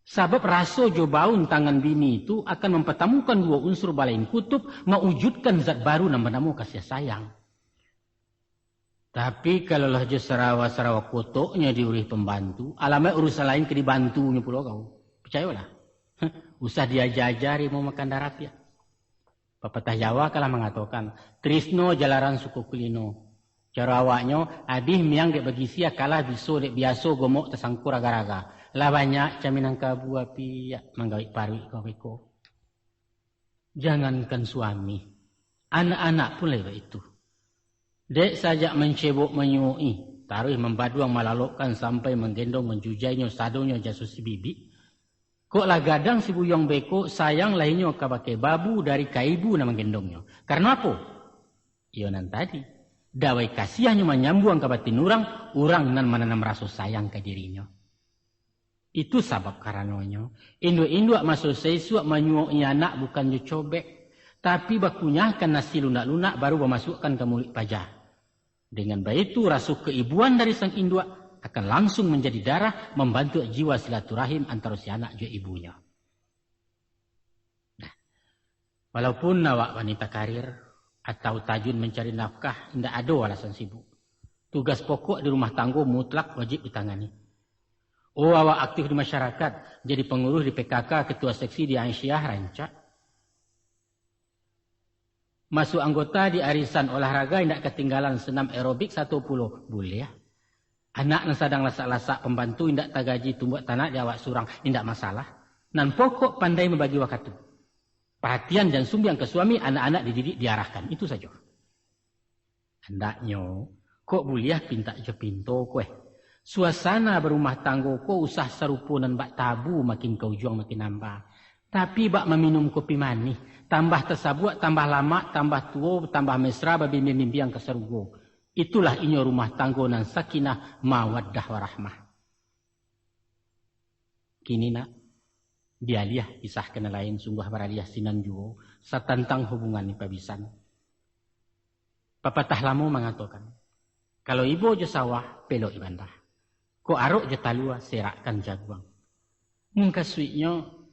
Sabab raso jo baun tangan bini tu akan mampatamukan duo unsur balain kutub, maujudkan zat baru nan banamo kasiah sayang. Tapi, kalau lah jo sarawa-sarawa kotoknyo diurih pambantu, alamaik urusan lain ka dibantunyo pulo kau. Picayolah. Usah diaja-aja harimau makan darah, Piak. Papatah Jawa kan lah mangatokan, trisno jalaran suko kulino. Caro awaknyo, abih miang dek bagisia, kalah biso dek biaso, gomok tasangkur aga-aga. Lah banyak caminang kabua, Piak, manggawik paruik kau beko. Jangankan suami, anak-anak pun lai baitu. Dek sajak mancebok manyuok-i, taruih mambaduang malalokkan sampai manggendong manjujainyo sadonyo jaso si bibik. Kok lah gadang si buyuang beko, sayang lah inyo kabake babu dari ka ibu nan manggendongnyo. Karano apo? Iyo nan tadi, dawai kasiahnyo manyambuang ka batin urang, urang nan mananam raso sayang ka dirinyo. Itu sabab karanonyo, induak-induak maso saisuak manyuok-i anak bukan jo cobek, tapi bakunyahkan nasi lunak-lunak, baru bamasuakkan ka muluik paja. Dengan baitu, raso kaibuan dari sang induak akan langsung manjadi darah, mambantuak jiwa silaturahim antaro si anak jo ibunyo. Nah, walaupun awak wanita karir atau tajun mancari nafkah, indak ado alasan sibuk. Tugas pokok di rumah tanggo mutlak wajib ditangani. Oh, awak aktif di masyarakat, jadi pangurus di P K K, ketua seksi di Aisyah, rancak. Masuak anggota di arisan olahraga, indak katinggalan senam aerobik sato pulo, buliah. Anak nan sadang lasak-lasak pambantu, indak tagaji tumbuak tanak di awak surang, indak masalah. Nan pokok pandai mambagi wakatu. Paratian jan sumbiang ka suami, anak-anak dididik, diarahkan. Itu sajo. Andaknyo, kok buliah pintak jo pinto ko, eh. Suasana barumah tanggo ko usah sarupo nan bak tabu, makin ka ujuang makin amba. Tapi bak maminum kopi manih, tambah tasabuak, tambah lamak, tambah tuo, tambah mesra, babimbiang-bimbiang ka sarugo. Itulah inyo rumah tanggo nan sakinah, mawaddah, warahmah. Kini nak, dialiah kisah ka nan lain, sungguah baraliah sinan juo, satantang hubungan di pabisan. Papatah lamo mangatokan, kalau ibo jo sawah, pelok ibandah. Kok arok jo talua, serakkan jaguang. Mukasuiknyo,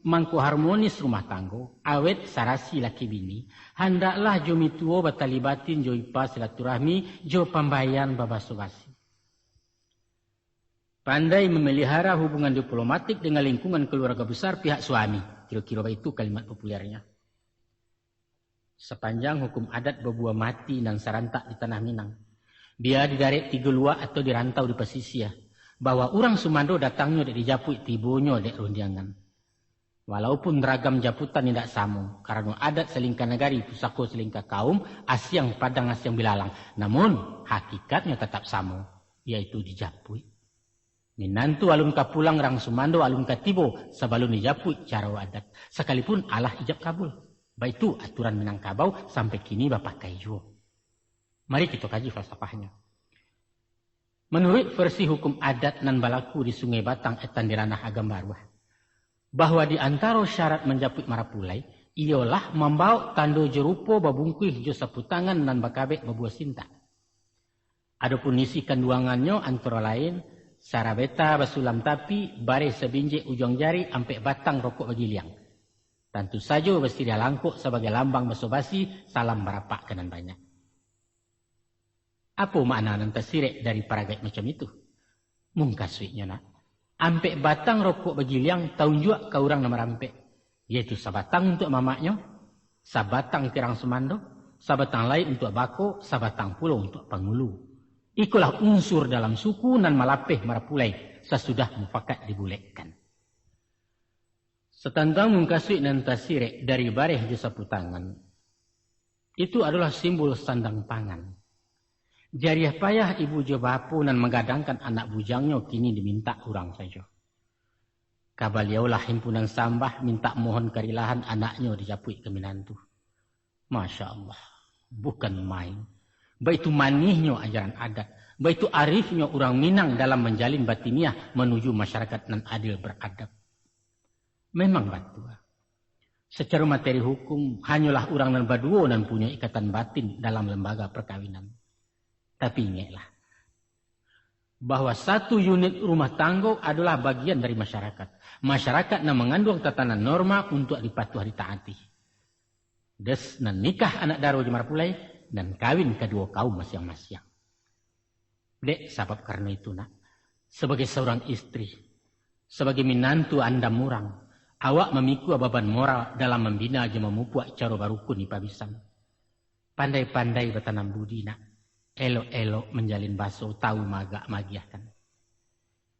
mangko harmonis rumah tanggo, awet sarasi laki bini, handaklah jo mituo batali batin jo ipa silaturahmi, jo pambaian babaso basi. Pandai mamelihara hubungan diplomatik dengan lingkungan keluarga besar pihak suami, kiro-kiro baitu kalimat populernya. Sapanjang hukum adat babuah mati nan sarantak di tanah Minang, Bia di darek tigo luak atau di rantau di pasisia, bahwa urang sumando datangnyo dek di japuik, tibonyo dek rundiangan. Walaupun ragam japutan indak samo, karano adat salingka nagari, pusako salingka kaum, asiang padang asiang bilalang, namun hakikatnyo tatap samo, yaitu di japuik. Minantu alun ka pulang, rang sumando alun ka tibo, sabalun di japuik caro adat, sakalipun alah ijab kabul. Baitu aturan Minangkabau sampai kini bapakai juo. Mari kito kaji falsafahnyo. Manuruik versi hukum adat nan balaku di Sungai Batang, etan di Ranah Agam Baruah, bahwa di antaro syarat manjapuik marapulai, iyolah mambaok tando jo rupo babungkuih jo saputangan nan bakabek babuah sintak. Adopun isi kanduangannyo antaro lain, sarabeta basulam tapi, bareh sabinjek ujuang jari, ampek batang rokok bagiliang. Tantu sajo basiriah langkok sabagai lambang baso-basi, salam barapak ka nan banyak. Apo makna nan tasirek dari paragaik macam itu? Mungkasuiknyo nak, ampek batang rokok bagiliang taunjuak ka urang nan marampek, yaitu sabatang untuak mamaknyo, sabatang ka rang sumando, sabatang lai untuak bako, sabatang pulo untuak pangulu. Ikolah unsur dalam suku nan malapeh marapulai sasudah mufakat dibulekkan. Satantang mungkasuik nan tasirek dari bareh jo saputangan, itu adolah simbol sandang pangan. Jariah payah ibu jo bapo nan manggadangkan anak bujangnyo kini dimintak urang sajo. Ka baliaulah himpunan sambah mintak mohon karilahan anaknyo dijapuik ka minantu. Masya Allah, bukan main. Baitu manihnyo ajaran adat, baitu arifnyo urang Minang dalam manjalin batiniah manuju masyarakat nan adil beradab. Memang batua, sacaro materi hukum, hanyolah urang nan baduo nan punyo ikatan batin dalam lembaga perkawinan. Tapi ingeklah, bahwa satu unit rumah tanggo adolah bagian dari masyarakat. Masyarakat nan manganduang tatanan norma untuak dipatuah ditaati. Des nan nikah anak daro jo marapulai, nan kawin kaduo kaum masiang-masiang. Dek sabab karano itu, nak, sabagai saurang istri, sabagai minantu andam urang, awak mamikua baban moral dalam mambina jo mamupuak caro barukun di pabisan. Pandai-pandai batanam budi, nak, elok-elok manjalin baso, tau maagak maagiahkan.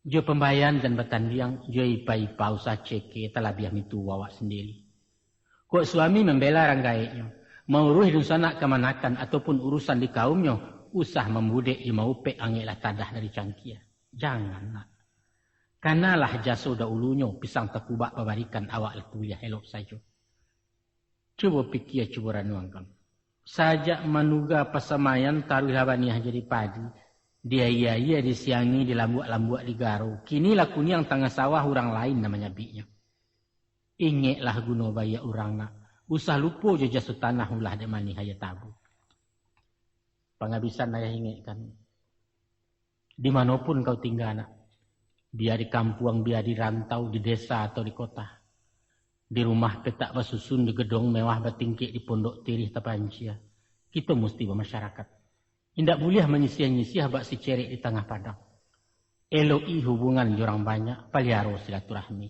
Jo pambayan jan batandiang, jo ipa-ipa usah ceke, talabiah mintuo awak sandiri. Kok suami mambela rang gaeknyo, mauruih dunsanak kamanakan ataupun urusan di kaumnyo, usah mambudek jo maupek angeklah tadah dari cangkia. Jangan, nak. Kanalah jaso dahulunyo, pisang takubak babarikan, awak lah tuliah elok sajo. Cubo pikia, cubo ranuangkan. Sajak manuga pasamaian, taruihlah baniah jadi padi, diaia-ia, disiangi, dilambuak-lambuak, digaro. Kini lah kuniang tangah sawah, urang lain nan manyabiknyo. Ingeklah guno baiak urang, nak. Usah lupo jo jaso tanah, ulah dek manih aia tabu. Pangabisan ayah ingekkan. Di mano pun kau tingga, nak, bia di kampuang, bia di rantau, di desa atau di kota, di rumah petak basusun, di gedong mewah batingkek, di pondok tirih tapancia, kito musti bamasyarakat. Indak buliah manyisiah-nyisiah bak sicerek di tangah padang. Elok-i hubungan jo urang banyak, paliaro silaturahmi.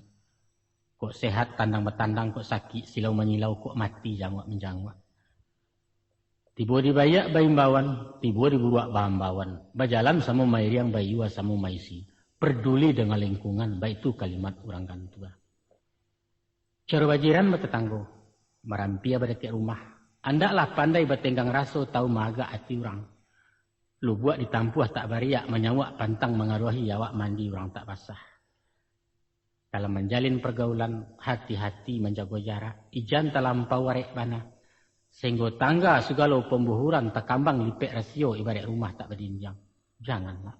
Kok sehat tandang batandang, kok sakik silau manyilau, kok mati janguak manjanguak. Tibo di baiak baimbauan, tibo di buruak baambauan. Bajalan samo mairiang, baiyua samo maisi. Parduli dengan lingkungan, baitu kalimat urang gantua. Caro bajiran batatanggo, marampia badakek rumah. Andaklah pandai batenggang raso, tau maagak ati urang. Lubuak ditampuah tak bariak, manyauak pantang mangaruahi, awak mandi urang tak basah. Dalam manjalin pargaulan, hati-hati manjago jarak, ijan talampau arek bana, sahinggo tangga sagalo pambuhuran, takambang lipek rasio, ibarek rumah tak badindiang. Janganlah.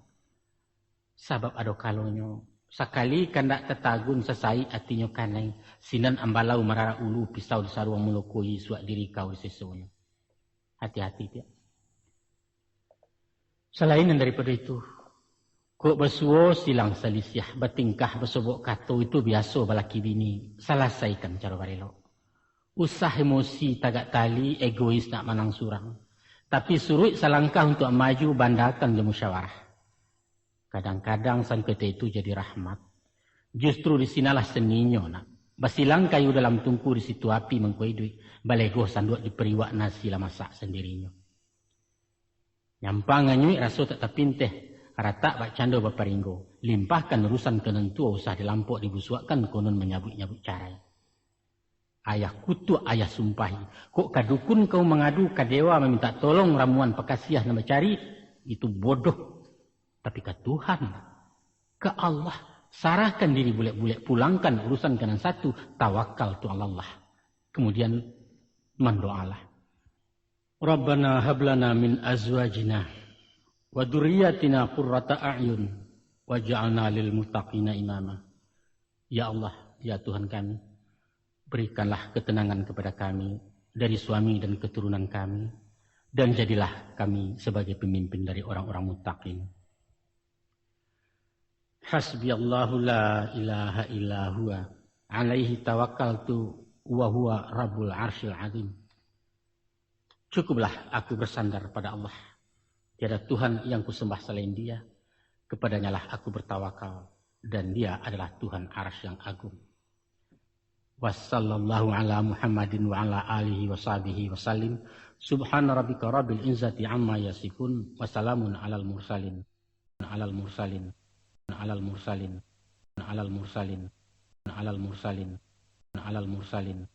Sabab ado kalonyo, sakali kandak tatagun, sasaik atinyo kanai, sinan ambalau mararak ulu, pisau disaruang malokoi, suak diri kau disesonyo. Hati-hati, tiak. Salain nan daripado itu, kok basuo silang salisiah, batingkah basobok kato, itu biaso balaki bini, salasaikan caro barelok. Usah emosi tagak tali, egois nak manang surang. Tapi suruik salangkah untuak maju, bandakan jo musyawarah. Kadang-kadang sangketo itu jadi rahmat. Justru di sinalah seninyo, nak. Basilang kayu dalam tungku, di situ api mangko iduik, balegoh sanduak dipariwak, nasi lah masak sandirinyo. Nyampang anyuik raso tak tapinteh, ratak bak cando baparinggo. Limpahkan urusan ka nan tuo, usah dilampok dibusuakkan, konon manyabuik-nyabuik carai. Ayah kutuak, ayah sumpahi. Kok ka dukun kau mangadu, ka dewa mamintak tolong, ramuan pakasiah nan bacari, itu bodoh. Tapi ka Tuhan, ka Allah, sarahkan diri bulek-bulek, pulangkan urusan ka nan satu, tawakal tu Allah. Kemudian mandoalah. Rabbana hablana min azwajina wa dzurriyyatina qurrata a'yun waj'alna lil muttaqina imama. Ya Allah, ya Tuhan kami, berikanlah ketenangan kepada kami dari suami dan keturunan kami, dan jadilah kami sebagai pemimpin dari orang-orang muttaqin. Hasbiyallahu la ilaha illa huwa, alaihi tawakkaltu wa huwa rabbul arsyil azim. Cukuplah aku bersandar pada Allah. Tiada Tuhan yang kusembah selain Dia. Kepadanyalah aku bertawakal, dan Dia adalah Tuhan Arsy yang agung. Wa sallallahu ala Muhammadin wa ala alihi wa sahbihi wa sallim. Subhana rabbika rabbil izzati amma yasifun. Wa salamun alal mursalin. Alal mursalin. Alal mursalin. Alal mursalin. Alal mursalin. Alal mursalin.